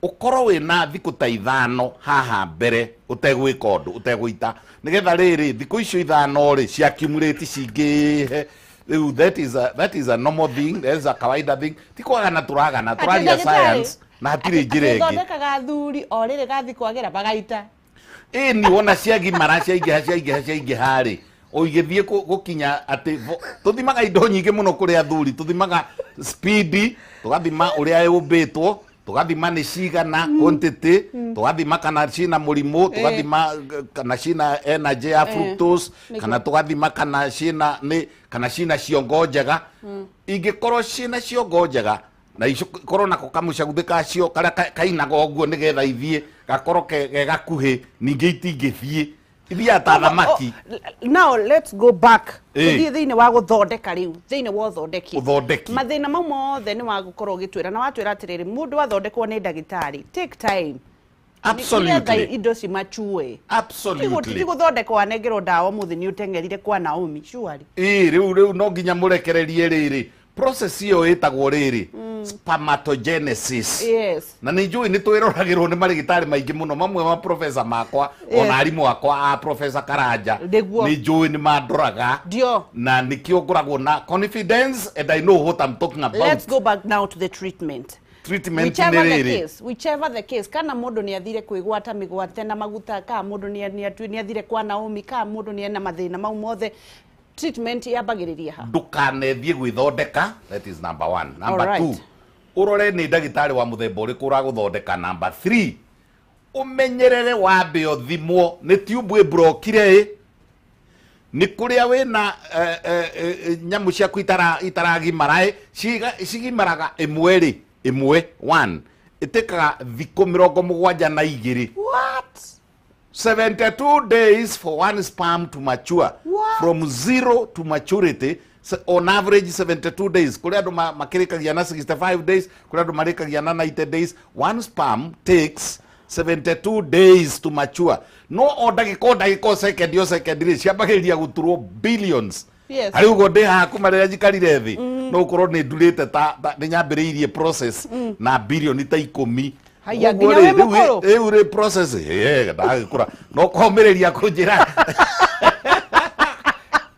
Speaker 1: ũkorwo wĩna thikũ ta 5 haha mbere ũtegwĩka ũndũ, ũtegũita, nĩgetha rĩrĩ thikũ icio 5 rĩ cia accumulate cingĩhe. Rĩu that is a normal thing, that is a kawaida thing. Ti kwagana tũragana, tũraria science na hatirĩ njĩra ĩngĩ.
Speaker 2: Thondekaga athuri o rĩrĩ gathi kwagĩra bagaita.
Speaker 1: Ĩĩ ni wona ciagimara ciaingĩha ciaingĩha ciaingĩha rĩ, ũgĩthiĩ gũkinya atĩ tũthimaga indo nyingĩ mũno kũrĩ athuri, tũthimaga speed, tũgathima ũrĩa yũmbĩtwo, tũgathima nĩ cigana quantity, tũgathima kana cina mũrimũ, tũgathima kana cina energy ya fructose, kana tũgathima kana cina nĩ kana cina ciongo njega. Ingĩkorwo cina ciongo njega na ikorwo nako kamũcagũthĩ kacio karĩa kainaga ũguo nĩgetha ithiĩ gakorwo ke gakuhĩ, ningĩ itingĩthiĩ ithiaga ta thamaki.
Speaker 2: Now let's go back. Tũthiĩ thĩinĩ wa gũthondeka rĩu, thĩinĩ wa ũthondeki.
Speaker 1: Ũthondeki.
Speaker 2: Mathĩna mau mothe nĩ wa gũkorwo ũgĩtwĩra, na watwĩra atĩrĩrĩ, mũndũ athondekwo nĩ ndagĩtarĩ, take time.
Speaker 1: Absolutely.
Speaker 2: Nĩgetha indo cimachue.
Speaker 1: Absolutely.
Speaker 2: Ti gũthondekwo wanengerwo ndawa ũmũthĩ nĩ ũteng'erire kwa Naomi, surely.
Speaker 1: Ĩĩ, rĩu no nginya mũrekererie rĩrĩ. Process ĩyo ĩtagwo rĩrĩ spermatogenesis.
Speaker 2: Yes.
Speaker 1: Na nĩ njũĩ nĩ twĩroragĩrwo nĩ marĩgĩtarĩ maingĩ mũno, mamwe ma professor makwa, ona arimũ akwa a Professor Karanja, nĩ njũĩ nĩ mandoraga.
Speaker 2: Ndio.
Speaker 1: Na nĩkĩo ngoragwo na confidence and I know what I'm talking about.
Speaker 2: Let's go back now to the treatment.
Speaker 1: Treatment nĩ rĩrĩ.
Speaker 2: Whichever the case, kana mũndũ nĩ athire kwĩgwata mĩgwate na maguta, kana mũndũ nĩ athire kwa Naomi, kana mũndũ nĩ ena mathĩna mau mothe, treatment yambagĩrĩria ha?
Speaker 1: Ndũkanethiĩ gwĩthondeka, that is number 1. Number 2, ũrore nĩ ndagĩtarĩ wa mũthemba ũrĩkũ ũragũthondeka. Number 3, ũmenyerere wambe ũthimwo nĩ tube ĩmbrokire ĩ, nĩ kũrĩa wĩna nyamũ ciaku itaragimara ĩ, cigimaraga ĩmwe rĩ, ĩmwe 1 ĩtĩkaga thikũ 72.
Speaker 2: What?
Speaker 1: 72 days for one sperm to mature.
Speaker 2: What?
Speaker 1: From 0 to maturity, so on average 72 days. Kũrĩ andũ makĩrĩkagia na 65 days, kũrĩ andũ marĩkagia na 90 days. One sperm takes 72 days to mature. No o ndagĩka o second o second rĩ, ciambagĩrĩria gũturwo billions.
Speaker 2: Yes.
Speaker 1: Harĩ ũguo ndĩ haha kuma rĩrĩa njikarire thĩ, no ũkorwo nĩ ndurĩte ta nĩ nyambĩrĩirie process na bilioni ta 10.
Speaker 2: Haya, nginya wĩ mũkũrũ?
Speaker 1: Rĩu rĩ process, ndagĩkũra. No kũhomĩrĩria kũnjĩra.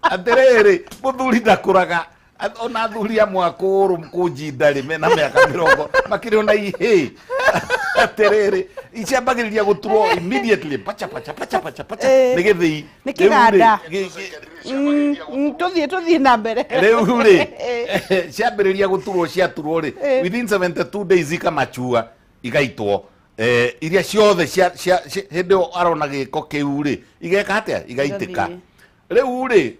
Speaker 1: Atĩrĩrĩ, mũthuri ndakũraga. Ona athuri amwe akũrũ kũnjinda rĩ, mena mĩaka 20, makĩrĩ ona ihĩĩ. Atĩrĩrĩ, ciambagĩrĩria gũturwo immediately, pacha pacha pacha pacha pacha, nĩ gĩthĩi.
Speaker 2: Nĩ kĩganda. Tũthiĩ na mbere.
Speaker 1: Rĩu rĩ, ciambĩrĩria gũturwo, ciaturwo rĩ, within 72 days ikamachua, igaitwo. Iria ciothe hĩndĩ ĩyo arona gĩko kĩu rĩ, igeka atĩa? Igaitĩka. Rĩu rĩ,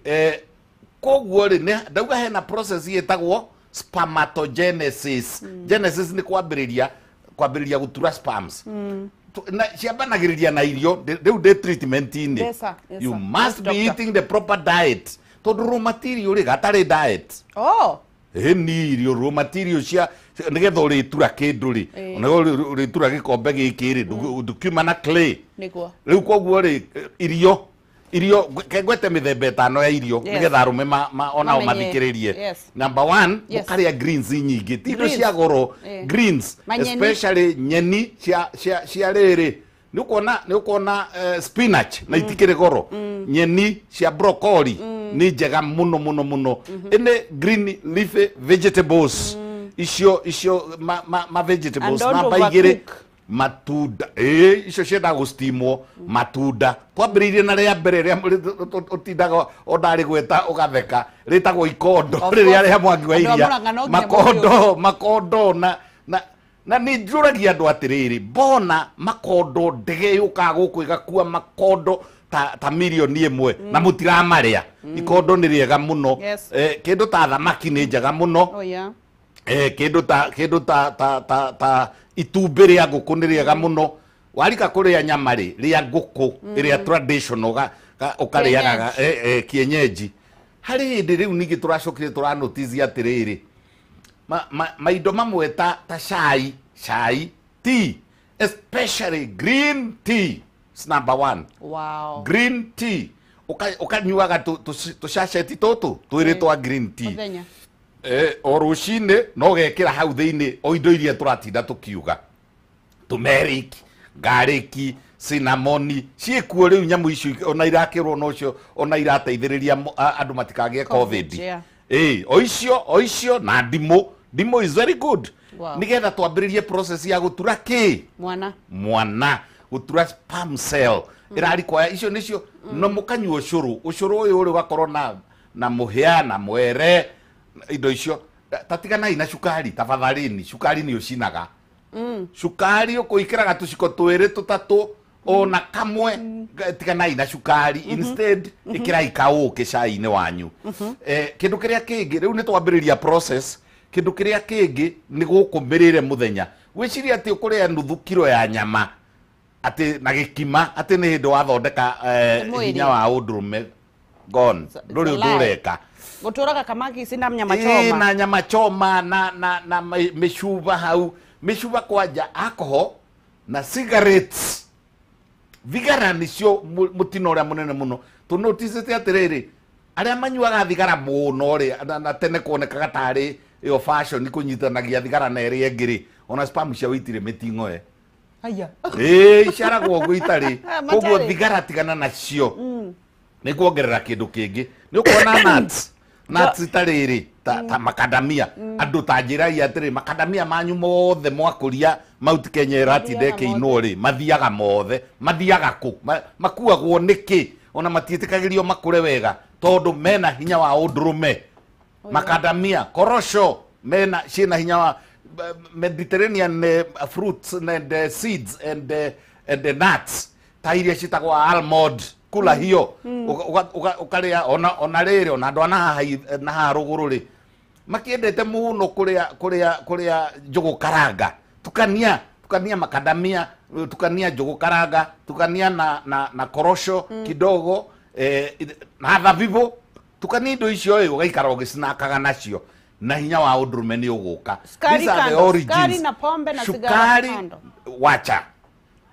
Speaker 1: koguo rĩ, ndauga hena process ĩtagwo spermatogenesis. Genesis nĩ kwambĩrĩria gũtura sperms. Ciambanagĩrĩria na irio. Rĩu ndĩ treatment-inĩ.
Speaker 2: Yes, sir. Yes,
Speaker 1: you
Speaker 2: sir.
Speaker 1: Must
Speaker 2: Yes,
Speaker 1: be
Speaker 2: doctor.
Speaker 1: Eating the proper diet, tondũ raw material rĩ, gatarĩ diet.
Speaker 2: Oh.
Speaker 1: Ĩ ni irio raw material cia nĩgetha ũrĩtura kĩndũ rĩ, ona ũrĩtura gĩkombe gĩkĩ rĩ, ndũkiuma na clay.
Speaker 2: Nĩguo.
Speaker 1: Rĩu koguo rĩ, irio ke ngwete mĩthemba 5 ya irio nĩgetha arũme onao
Speaker 2: mamenye.
Speaker 1: Mathikĩrĩrie. Number 1, mũkarĩa greens nyingĩ, ti indo
Speaker 2: Greens.
Speaker 1: cia goro. Greens.
Speaker 2: Manyeni.
Speaker 1: Especially nyeni cia rĩrĩ, nĩ ũkuona spinach na itikĩrĩ goro. Nyeni cia broccoli nĩ njega mũno mũno mũno. Ĩnĩ green leafy vegetables, icio ma vegetables.
Speaker 2: And don't
Speaker 1: Namba 2,
Speaker 2: overcook.
Speaker 1: Matunda. Ĩ icio ciendaga gũstimwo. Matunda twambĩrĩirie na rĩa mbere rĩa ũtindaga o ndarĩ gweta ũgatheka, rĩtagwo ikondo.
Speaker 2: Of
Speaker 1: Rĩrĩa
Speaker 2: course.
Speaker 1: rĩa Mwangi wa
Speaker 2: Andũ a
Speaker 1: Iria.
Speaker 2: Murang'a no nginya.
Speaker 1: Makondo na nĩ njũragia andũ atĩrĩrĩ, mbona makondo ndege yũkaga gũkũ ĩgakua makondo ta mirioni 1 na mũtiramarĩa? Ikondo nĩ rĩega mũno. Kĩndũ ta thamaki nĩ njega mũno.
Speaker 2: Oh yeah.
Speaker 1: Kĩndũ ta itumbĩ rĩa ngũkũ nĩ rĩega mũno. Warika kũrĩa nyama rĩ, rĩa ngũkũ ĩrĩa traditional ũkarĩaga kienyeji. Harĩ hĩndĩ rĩu ningĩ tũracokire tũranotice atĩrĩrĩ, maindo mamwe ta cai, tea, especially green tea is number one. Green tea ũkanyuaga tũcaceti tũtũ twĩrĩ twa green tea
Speaker 2: Mũthenya.
Speaker 1: O rũcinĩ, no gekĩra hau thĩinĩ o indo iria tũratinda tũkiuga, turmeric, garlic, cinnamon, ciĩkuo. Rĩu nyamũ icio ona irakĩrwo nocio ona irateithĩrĩria andũ matikagĩe COVID. Ĩ o icio na ndimũ. Ndimũ is very good. Nĩgetha twambĩrĩrie process ya gũtura kĩ?
Speaker 2: Mwana.
Speaker 1: Mwana, gũtura sperm cell ĩrarikwaya. Icio nĩcio no mũkanyua ũcũrũ. Ũcũrũ ũyũ ũrĩ ũgakorwo na mũhĩa na mwere, indo icio. Tatiganai na cukari tafadhalini. Cukari nĩ ũcinaga. Cukari ũkũikĩraga tũciko twĩrĩ tũtatũ ona kamwe. Tiganai na cukari, instead ĩkĩrai kaũkĩ cai-inĩ wanyu. Kĩndũ kĩrĩa kĩngĩ, rĩu nĩ twambĩrĩria process. Kĩndũ kĩrĩa kĩngĩ nĩ gũkũ mĩrĩre mũthenya. Gwĩciria atĩ ũkũrĩa nuthu kiro ya nyama atĩ na gĩkima atĩ nĩ hĩndĩ wathondeka
Speaker 2: Mwĩrĩ.
Speaker 1: hinya wa ũndũrũme gone. Ndũrĩ
Speaker 2: It's a
Speaker 1: ũndũ
Speaker 2: lie.
Speaker 1: ũreka.
Speaker 2: Gũtũraga kamaki na nyama choma.
Speaker 1: Na nyama choma na mĩcuba hau, mĩcuba kwanja, alcohol na cigarettes, thigara nĩcio mũtino ũrĩa mũnene mũno. Tũnoticĩte atĩrĩrĩ, arĩa manyuaga thigara mũno rĩ, na tene kuonekaga tarĩ ĩyo fashion kũnyitanagia thigara na ĩrĩa ĩngĩ rĩ, ona sperm ciao itirĩ mĩting'oe.
Speaker 2: Aya.
Speaker 1: Ĩĩ, icaragwo ũguo itarĩ. Koguo
Speaker 2: Matarĩ.
Speaker 1: thigara tigana nacio. Nĩ kuongerera kĩndũ kĩngĩ, nĩ ũkuona nuts tarĩrĩ ta makadamia. Andũ ta njĩrai atĩrĩ, makadamia manyu mothe mwakũria Mount Kenya ĩratinda
Speaker 2: Mathiaga.
Speaker 1: ĩkĩinwo rĩ, mathiaga mothe, mathiaga kũ? Makuagwo nĩkĩ? Ona matiĩtĩkagĩrio makũre wega tondũ mena hinya wa ũndũrũme. Makadamia, korosho, mena ciĩna hinya wa Mediterranean fruits and seeds and nuts ta iria ciĩtagwo almond, kula hiyo. Ũkarĩa ona rĩrĩ, ona andũ a na haha rũgũrũ rĩ, makĩendete mũno kũrĩa njũgũ karanga. Tukania makadamia, tukania njũgũ karanga, tukania na korosho kidogo, na thabibũ. Tukania indo icio ĩ, ũgaikara ũgĩcinakaga nacio na hinya wa ũndũrũme nĩ ũgũka.
Speaker 2: Sukari
Speaker 1: These are the
Speaker 2: kando.
Speaker 1: origins.
Speaker 2: Sukari na pombe na sigara
Speaker 1: Sukari
Speaker 2: kando.
Speaker 1: wacha.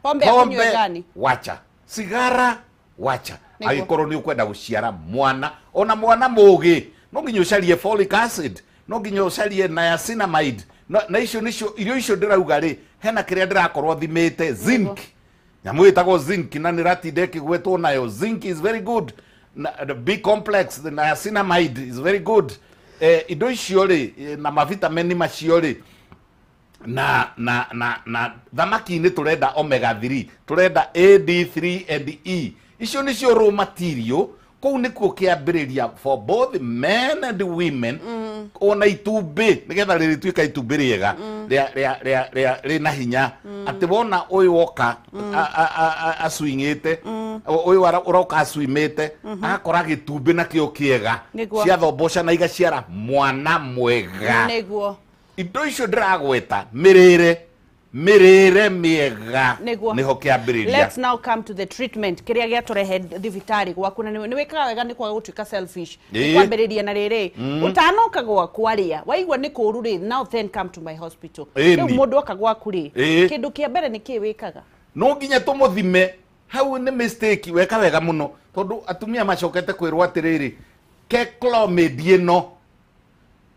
Speaker 2: Pombe ya kunywa gani?
Speaker 1: Wacha. Sigara wacha.
Speaker 2: Nĩguo.
Speaker 1: Angĩkorwo nĩ ũkwenda gũciara mwana, ona mwana mũgĩ, no nginya ũcarie folic acid, no nginya ũcarie niacinamide, na icio nĩcio irio icio ndĩrauga rĩ. Hena kĩrĩa ndĩrakorwo thimĩte, zinc, nyamũ ĩtagwo zinc, na nĩratinda ĩkĩgwetwo nayo. Zinc is very good, na, the B complex, the niacinamide is very good. Indo icio rĩ, na mavitamini macio rĩ, Na thamaki-inĩ tũrenda omega 3, tũrenda A, D, 3 and E. Icio nĩcio raw material. Kũu nĩkuo kĩambĩrĩria for both men and women. Ona itumbĩ nĩgetha rĩrĩtuĩka itumbĩ rĩega rĩa rĩna hinya, atĩ wona ũyũ woka aswingĩte, ũyũ ũroka aswimĩte, agakora gĩtumbĩ nakĩo kĩega, ciathomboca na igaciara mwana mwega.
Speaker 2: Nĩguo.
Speaker 1: Indo icio ndĩragweta, mĩrĩre mĩega, nĩho kĩambĩrĩria.
Speaker 2: Let's now come to the treatment kĩrĩa gĩatũrehe thibitarĩ gwaku, na nĩ wĩkaga wega nĩ kwaga gũtuĩka selfish. Kwambĩrĩria na rĩrĩ, ũtanoka gwakwa rĩa waigua nĩ kũũru rĩ, now then come to my hospital. Rĩu mũndũ oka gwaku rĩ, kĩndũ kĩa mbere nĩ kĩĩ wĩkaga?
Speaker 1: No nginya tũmũthime. Hau nĩ mistake, weka wega mũno, tondũ atumia macokete kwĩrwo atĩrĩrĩ, ke Clomid ĩno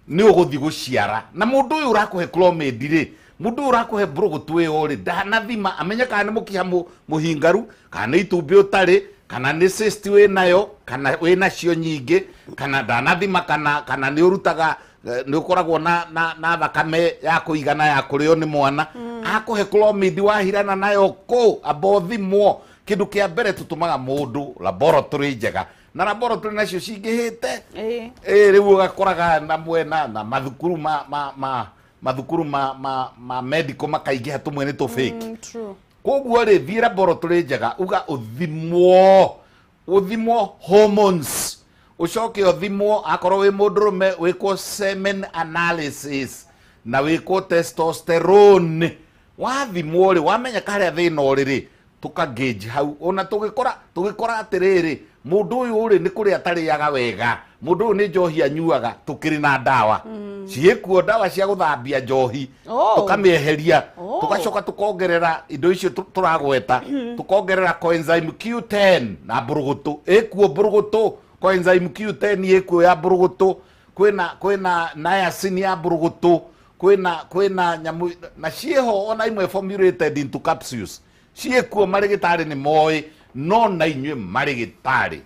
Speaker 1: nĩ ũgũthiĩ gũciara. Na mũndũ ũyũ ũrakũhe Clomid rĩ, mũndũ ũyũ ũrakũhe mbũrũgũtũ ĩyo rĩ, ndanathima amenye kana nĩ mũkiha mũhingaru, kana nĩ itumbĩ ũtarĩ, kana nĩ cyst wĩnayo, kana wĩnacio nyingĩ, kana ndanathima kana nĩ ũrutaga, nĩ ũkoragwo na thakame ya kũigana ya kũrĩo nĩ mwana. Akũhe Clomid wahirana nayo kũ, amba ũthimwo. Kĩndũ kĩa mbere tũtũmaga mũndũ laboratory njega, na laboratory nacio cingĩhĩte. Rĩu ũgakoraga na mwena na mathukuru ma mathukuru ma medical makaingĩha, tũmwe nĩ tũ fake. Koguo rĩ, thiĩ laboratory njega, uga ũthimwo hormones, ũcoke ũthimwo akorwo wĩ mũndũrũme wĩkwo semen analysis na wĩkwo testosterone. Wathimwo rĩ, wamenya karĩa thĩna ũrĩ rĩ, tũka gauge hau. Ona tũgĩkora atĩrĩrĩ, mũndũ ũyũ rĩ nĩ kũrĩa atarĩaga wega, mũndũ ũyũ nĩ njohi anyuaga, tũkĩrĩ na ndawa ciĩkuo, ndawa cia gũthambia njohi, tũkamĩeheria, tũgacoka tũkongerera indo icio tũragweta, tũkongerera coenzyme Q10 na mbũrũgũtũ ĩkuo, mbũrũgũtũ coenzyme Q10 ĩkuo ya mbũrũgũtũ, kwĩna niacin ya mbũrũgũtũ, kwĩna nyamũ na ciĩho ona imwe formulated into capsules ciĩkuo. Marĩgĩtarĩ nĩ moĩ, no na inyuĩ marĩgĩtarĩ,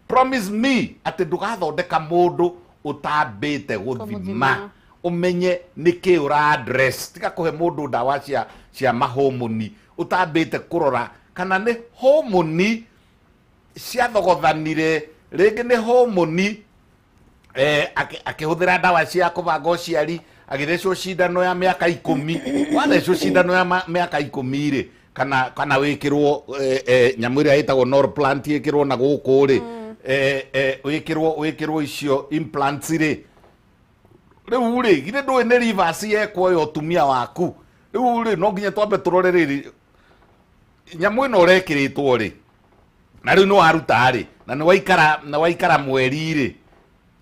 Speaker 1: promise me atĩ ndũgathondeka mũndũ ũtambĩte gũthima, ũmenye nĩkĩ ũra address. Tiga kũhe mũndũ ndawa cia mahomoni ũtambĩte kũrora kana nĩ homoni ciathogothanire, rĩngĩ nĩ homoni akĩhũthĩra ndawa cia kũbanga ũciari, agĩthecwo cindano ya mĩaka 10. Wathecwo cindano ya mĩaka 10 rĩ, kana wĩkĩrwo nyamũ ĩrĩa ĩtagwo Norplant, ĩkĩrwo na gũkũ rĩ, wĩkĩrwo icio implants rĩ, rĩu rĩ, githĩ ndũĩ nĩ reverse yekwo ya ũtumia waku. Rĩu rĩ, no nginya twambe tũrore rĩrĩ, nyamũ ĩno ũrekĩrĩtwo rĩ, na rĩu nĩ waruta rĩ, na nĩ waikara mweri rĩ,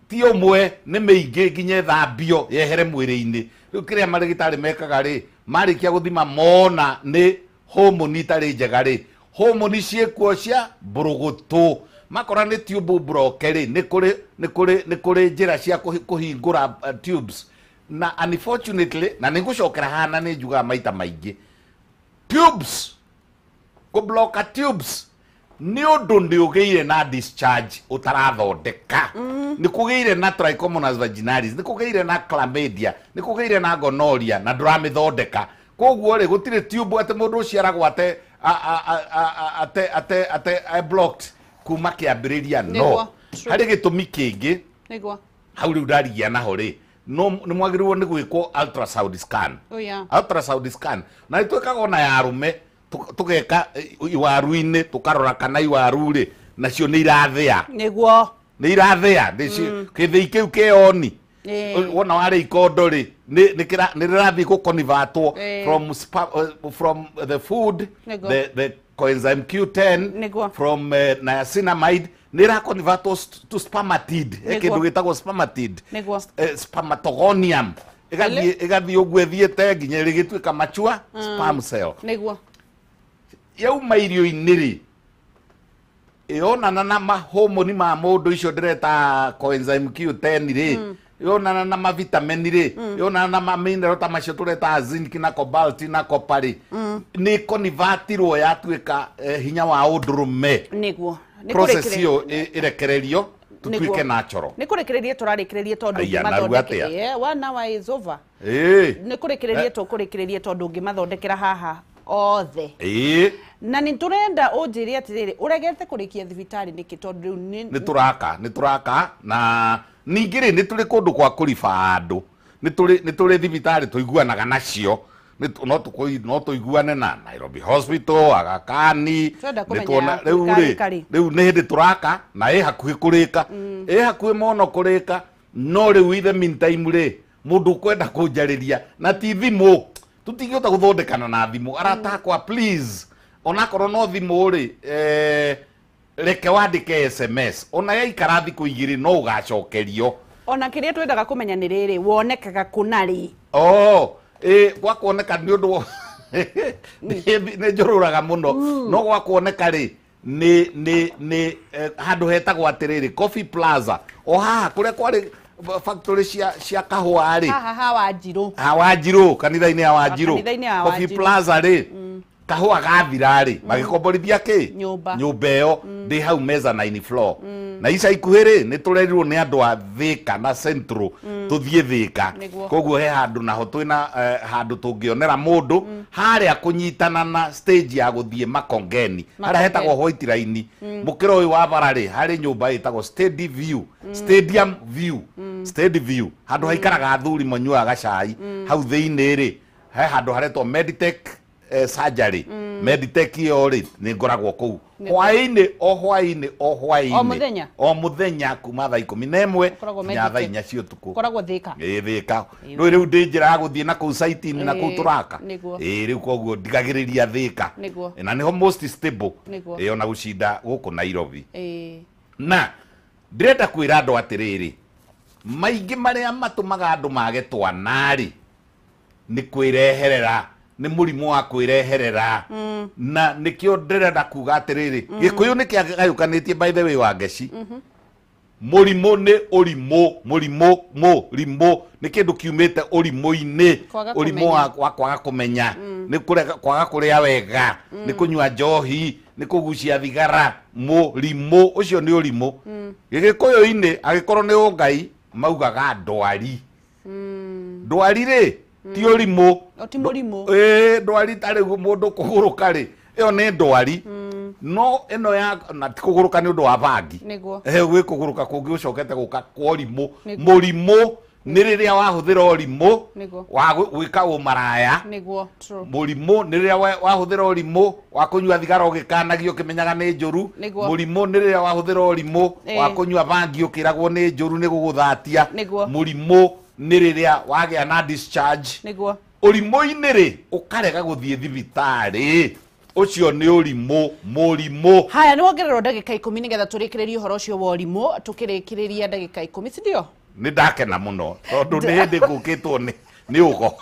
Speaker 1: ti ũmwe, nĩ mĩingĩ nginya ĩthambio yehere mwĩrĩ-inĩ. Rĩu kĩrĩa marĩgĩtarĩ mekaga rĩ, marĩkia gũthima mona nĩ homoni itarĩ njega rĩ, homoni ciĩkuo cia mbũrũgũtũ, makora nĩ tube block rĩ, nĩ kũrĩ njĩra cia kũhingũra tubes. Na unfortunately, na nĩ ngũcokera haha na nĩ njugaga maita maingĩ, tubes, kũblocka tubes nĩ ũndũ nĩ ũgĩire na discharge ũtarathondeka, nĩ kũgĩire na trichomonas vaginalis, nĩ kũgĩire na chlamydia, nĩ kũgĩire na gonorrhea, na ndũramĩthondeka. Koguo rĩ, gũtirĩ tube atĩ mũndũ ũciaragwo ate blocked kuma kĩambĩrĩria. No harĩ gĩtũmi kĩngĩ hau rĩu ndarigia naho rĩ, no nĩ mwagĩrĩirwo nĩ gwĩkwo ultrasound scan. Ultrasound scan na nĩ twĩkaga ona ya arũme, tũgeka iwaru-inĩ, tũkarora kana iwaru rĩ nacio nĩ irathĩa.
Speaker 2: Nĩguo.
Speaker 1: Nĩ irathĩa kĩthĩi kĩu kĩoni wona warĩ ikondo rĩ, nĩ rĩrathiĩ gũkonivatwo from the food, the coenzyme Q10, from niacinamide, nĩ ĩrakonivatwo to spermatid, kĩndũ gĩtagwo spermatid, spermatogonium, ĩgathiĩ ũguo ĩthiĩte nginya ĩgĩtuĩka mature sperm cell.
Speaker 2: Nĩguo.
Speaker 1: Yauma irio-inĩ rĩ, ĩonana na mahomoni ma mũndũ icio ndĩreta coenzyme Q10 rĩ, yonana na mavitamini rĩ, yonana na mamineral ta macio tũreta zinc na cobalt na copper rĩ, nĩ konivatirwo yatuĩka hinya wa ũndũrũme.
Speaker 2: Nĩguo.
Speaker 1: Process ĩyo ĩrekererio. Tutuike natural.
Speaker 2: Nĩ kũrĩkĩrĩria tũrarĩkĩrĩria tondũ
Speaker 1: Aya, narua atĩa?
Speaker 2: One hour is over.
Speaker 1: Ĩĩ.
Speaker 2: Nĩ kũrĩkĩrĩria tũkũrĩkĩrĩria tondũ ũngĩmathondekera haha othe.
Speaker 1: Ĩĩ.
Speaker 2: Na nĩ tũrenda ũnjĩre atĩrĩrĩ, ũregete kũrĩkia thibitarĩ nĩkĩ tondũ rĩu nĩ
Speaker 1: Nĩ tũraka na ningĩ rĩ nĩ tũrĩ kũndũ kwa kũriba andũ. Nĩ tũrĩ thibitarĩ tũiguanaga nacio. No tũiguane na Nairobi Hospital, Aga Khan.
Speaker 2: Twenda
Speaker 1: Nĩ
Speaker 2: kũmenya
Speaker 1: tuona
Speaker 2: yaku
Speaker 1: rĩu rĩ,
Speaker 2: karĩ.
Speaker 1: Rĩu nĩ hĩndĩ tũraka na ĩ hakuhĩ kũrĩka. Ĩ hakuhĩ mũno kũrĩka, no rĩu in the meantime rĩ, mũndũ ũkwenda kũnjarĩria na ti thimũ, tũtingĩhota gũthondekana na thimũ. Arata akwa please, onakorwo no thimũ rĩ, reke wandĩke SMS, ona yaikara thikũ igĩrĩ no ũgacokerio.
Speaker 2: Ona kĩrĩa twendaga kũmenya nĩ rĩrĩ, wonekaga kũ na rĩ?
Speaker 1: Oh, gwa kuoneka nĩ ũndũ nĩ njũrũraga mũno, no gwa kuoneka rĩ nĩ handũ hetagwo atĩrĩrĩ Coffee Plaza, o haha kũrĩa kwarĩ factory cia kahũa rĩ.
Speaker 2: Haha ha Wanjirũ.
Speaker 1: Ha Wanjirũ, kanitha-inĩ ya Wanjirũ.
Speaker 2: Kanitha-inĩ ya
Speaker 1: Coffee
Speaker 2: Wanjirũ.
Speaker 1: Plaza rĩ, kahũa gathira rĩ, magĩkomborithia kĩ?
Speaker 2: Nyũmba.
Speaker 1: Nyũmba ĩyo ndĩ hau mezzanine floor. Na ica ikuhĩ rĩ, nĩ tũrerirwo nĩ andũ a Thika na Central tũthiĩ Thika.
Speaker 2: Nĩguo.
Speaker 1: Koguo he handũ naho twĩna handũ tũngĩonera mũndũ harĩa kũnyitana na stage ya gũthiĩ Makongeni, harĩa hetagwo White Line. Mũkĩra ũyũ wa bara rĩ, harĩ nyũmba ĩtagwo Steady View, Stadium View, Steady View, handũ haikaraga athuri manyuaga cai. Hau thĩinĩ rĩ, he handũ haretwo Meditech surgery. Meditech ĩyo rĩ, nĩ ngoragwo kũu hwaĩ-inĩ, o hwaĩ-inĩ, o hwaĩ-inĩ.
Speaker 2: O mũthenya?
Speaker 1: O mũthenya kuma thaa 11
Speaker 2: Ũkoragwo
Speaker 1: nginya thaa
Speaker 2: Meditech.
Speaker 1: 4 cia ũtukũ.
Speaker 2: Ũkoragwo Thika?
Speaker 1: Ĩĩ, Thika. Rĩu ndĩ njĩra ya gũthiĩ na kũu site-inĩ na kũu tũraka.
Speaker 2: Nĩguo.
Speaker 1: Ĩĩ, rĩu koguo ndigagĩrĩria Thika.
Speaker 2: Nĩguo.
Speaker 1: Na nĩho most stable.
Speaker 2: Nĩguo.
Speaker 1: Ĩĩ, ona gũcinda gũkũ Nairobi.
Speaker 2: Ĩĩ.
Speaker 1: Na ndĩrenda kwĩra andũ atĩrĩrĩ, maingĩ marĩa matũmaga andũ mage twana rĩ, nĩ kwĩreherera, nĩ mũrimũ wa kwĩreherera. Na nĩkĩo ndĩrenda kuga atĩrĩrĩ, Gĩkũyũ nĩ kĩagayũkanĩtie by the way wa Ngeci. Mũrimũ nĩ ũrimũ, mũrimũ, mũrimũ nĩ kĩndũ kiumĩte ũrimũ-inĩ.
Speaker 2: Kwaga
Speaker 1: Ũrimũ
Speaker 2: kũmenya.
Speaker 1: wa kwaga kũmenya, nĩ kwaga kũrĩa wega, nĩ kũnyua njohi, nĩ kũgucia thigara. Mũrimũ ũcio nĩ ũrimũ. Gĩgĩkũyũ-inĩ angĩkorwo nĩ ũngai maugaga ndwari. Ndwari rĩ ti ũrimũ.
Speaker 2: O ti mũrimũ.
Speaker 1: Ĩĩ, ndwari ta rĩu mũndũ kũgũrũka rĩ, ĩyo nĩ ndwari. No ĩno ya na ti kũgũrũka nĩ ũndũ wa bangi.
Speaker 2: Nĩguo.
Speaker 1: Gwĩ kũgũrũka kũngĩ ũcokete gũka kwa ũrimũ.
Speaker 2: Nĩguo.
Speaker 1: Mũrimũ nĩ rĩrĩa wahũthĩra ũrimũ
Speaker 2: Nĩguo.
Speaker 1: wa gwĩka ũmaraya.
Speaker 2: Nĩguo, true.
Speaker 1: Mũrimũ nĩ rĩrĩa wahũthĩra ũrimũ wa kũnyua thigara ũgĩkanagio ũkĩmenyaga nĩ njũru.
Speaker 2: Nĩguo.
Speaker 1: Mũrimũ nĩ rĩrĩa wahũthĩra ũrimũ wa kũnyua bangi ũkĩragwo nĩ njũru nĩ gũgũthatia.
Speaker 2: Nĩguo.
Speaker 1: Mũrimũ nĩ rĩrĩa wagĩa na discharge.
Speaker 2: Nĩguo.
Speaker 1: Ũrimũ-inĩ rĩ, ũkarega gũthiĩ thibitarĩ, ũcio nĩ ũrimũ, mũrimũ.
Speaker 2: Haya, nĩ wongererwo ndagĩka 10 nĩgetha tũrĩkĩrĩrie ũhoro ũcio wa ũrimũ, tũkĩrĩkĩrĩria ndagĩka 10, si ndio?
Speaker 1: Nĩ ndakena mũno tondũ nĩ hĩndĩ ngũkĩtwo nĩ ũgo.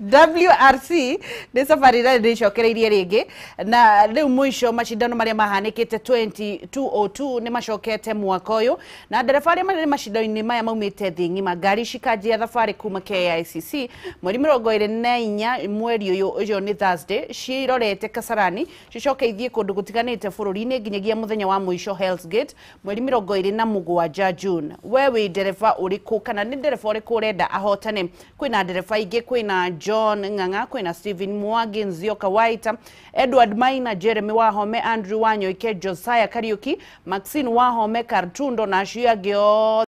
Speaker 2: WRC nĩ safari ĩrĩa ndĩcokereirie rĩngĩ, na rĩu mũico macindano marĩa mahanĩkĩte 2202 nĩ macokete mwaka ũyũ, na ndereba arĩa marĩ macindano-inĩ maya maumĩte thĩ ng'ima. Ngari cikanjia thabarĩ kuma KICC mweri 24 mweri ũyũ, ũcio nĩ Thursday, cirorete Kasarani, cicoke ithiĩ kũndũ gũtiganĩte bũrũri-inĩ nginyagia mũthenya wa mũico Hell's Gate mweri 27 June. We wĩ ndereba ũrĩkũ, kana nĩ ndereba ũrĩkũ ũrenda ahotane? Kwĩna ndereba ingĩ, kwĩna John Ng'ang'a, kwĩna Stephen Mwangi, Nzioka Waita, Edward Maina, Jeremy Wahome, Andrew Wanyoike, Josiah Kariuki, Maxine Wahome, Kartundo na acio angĩ othe.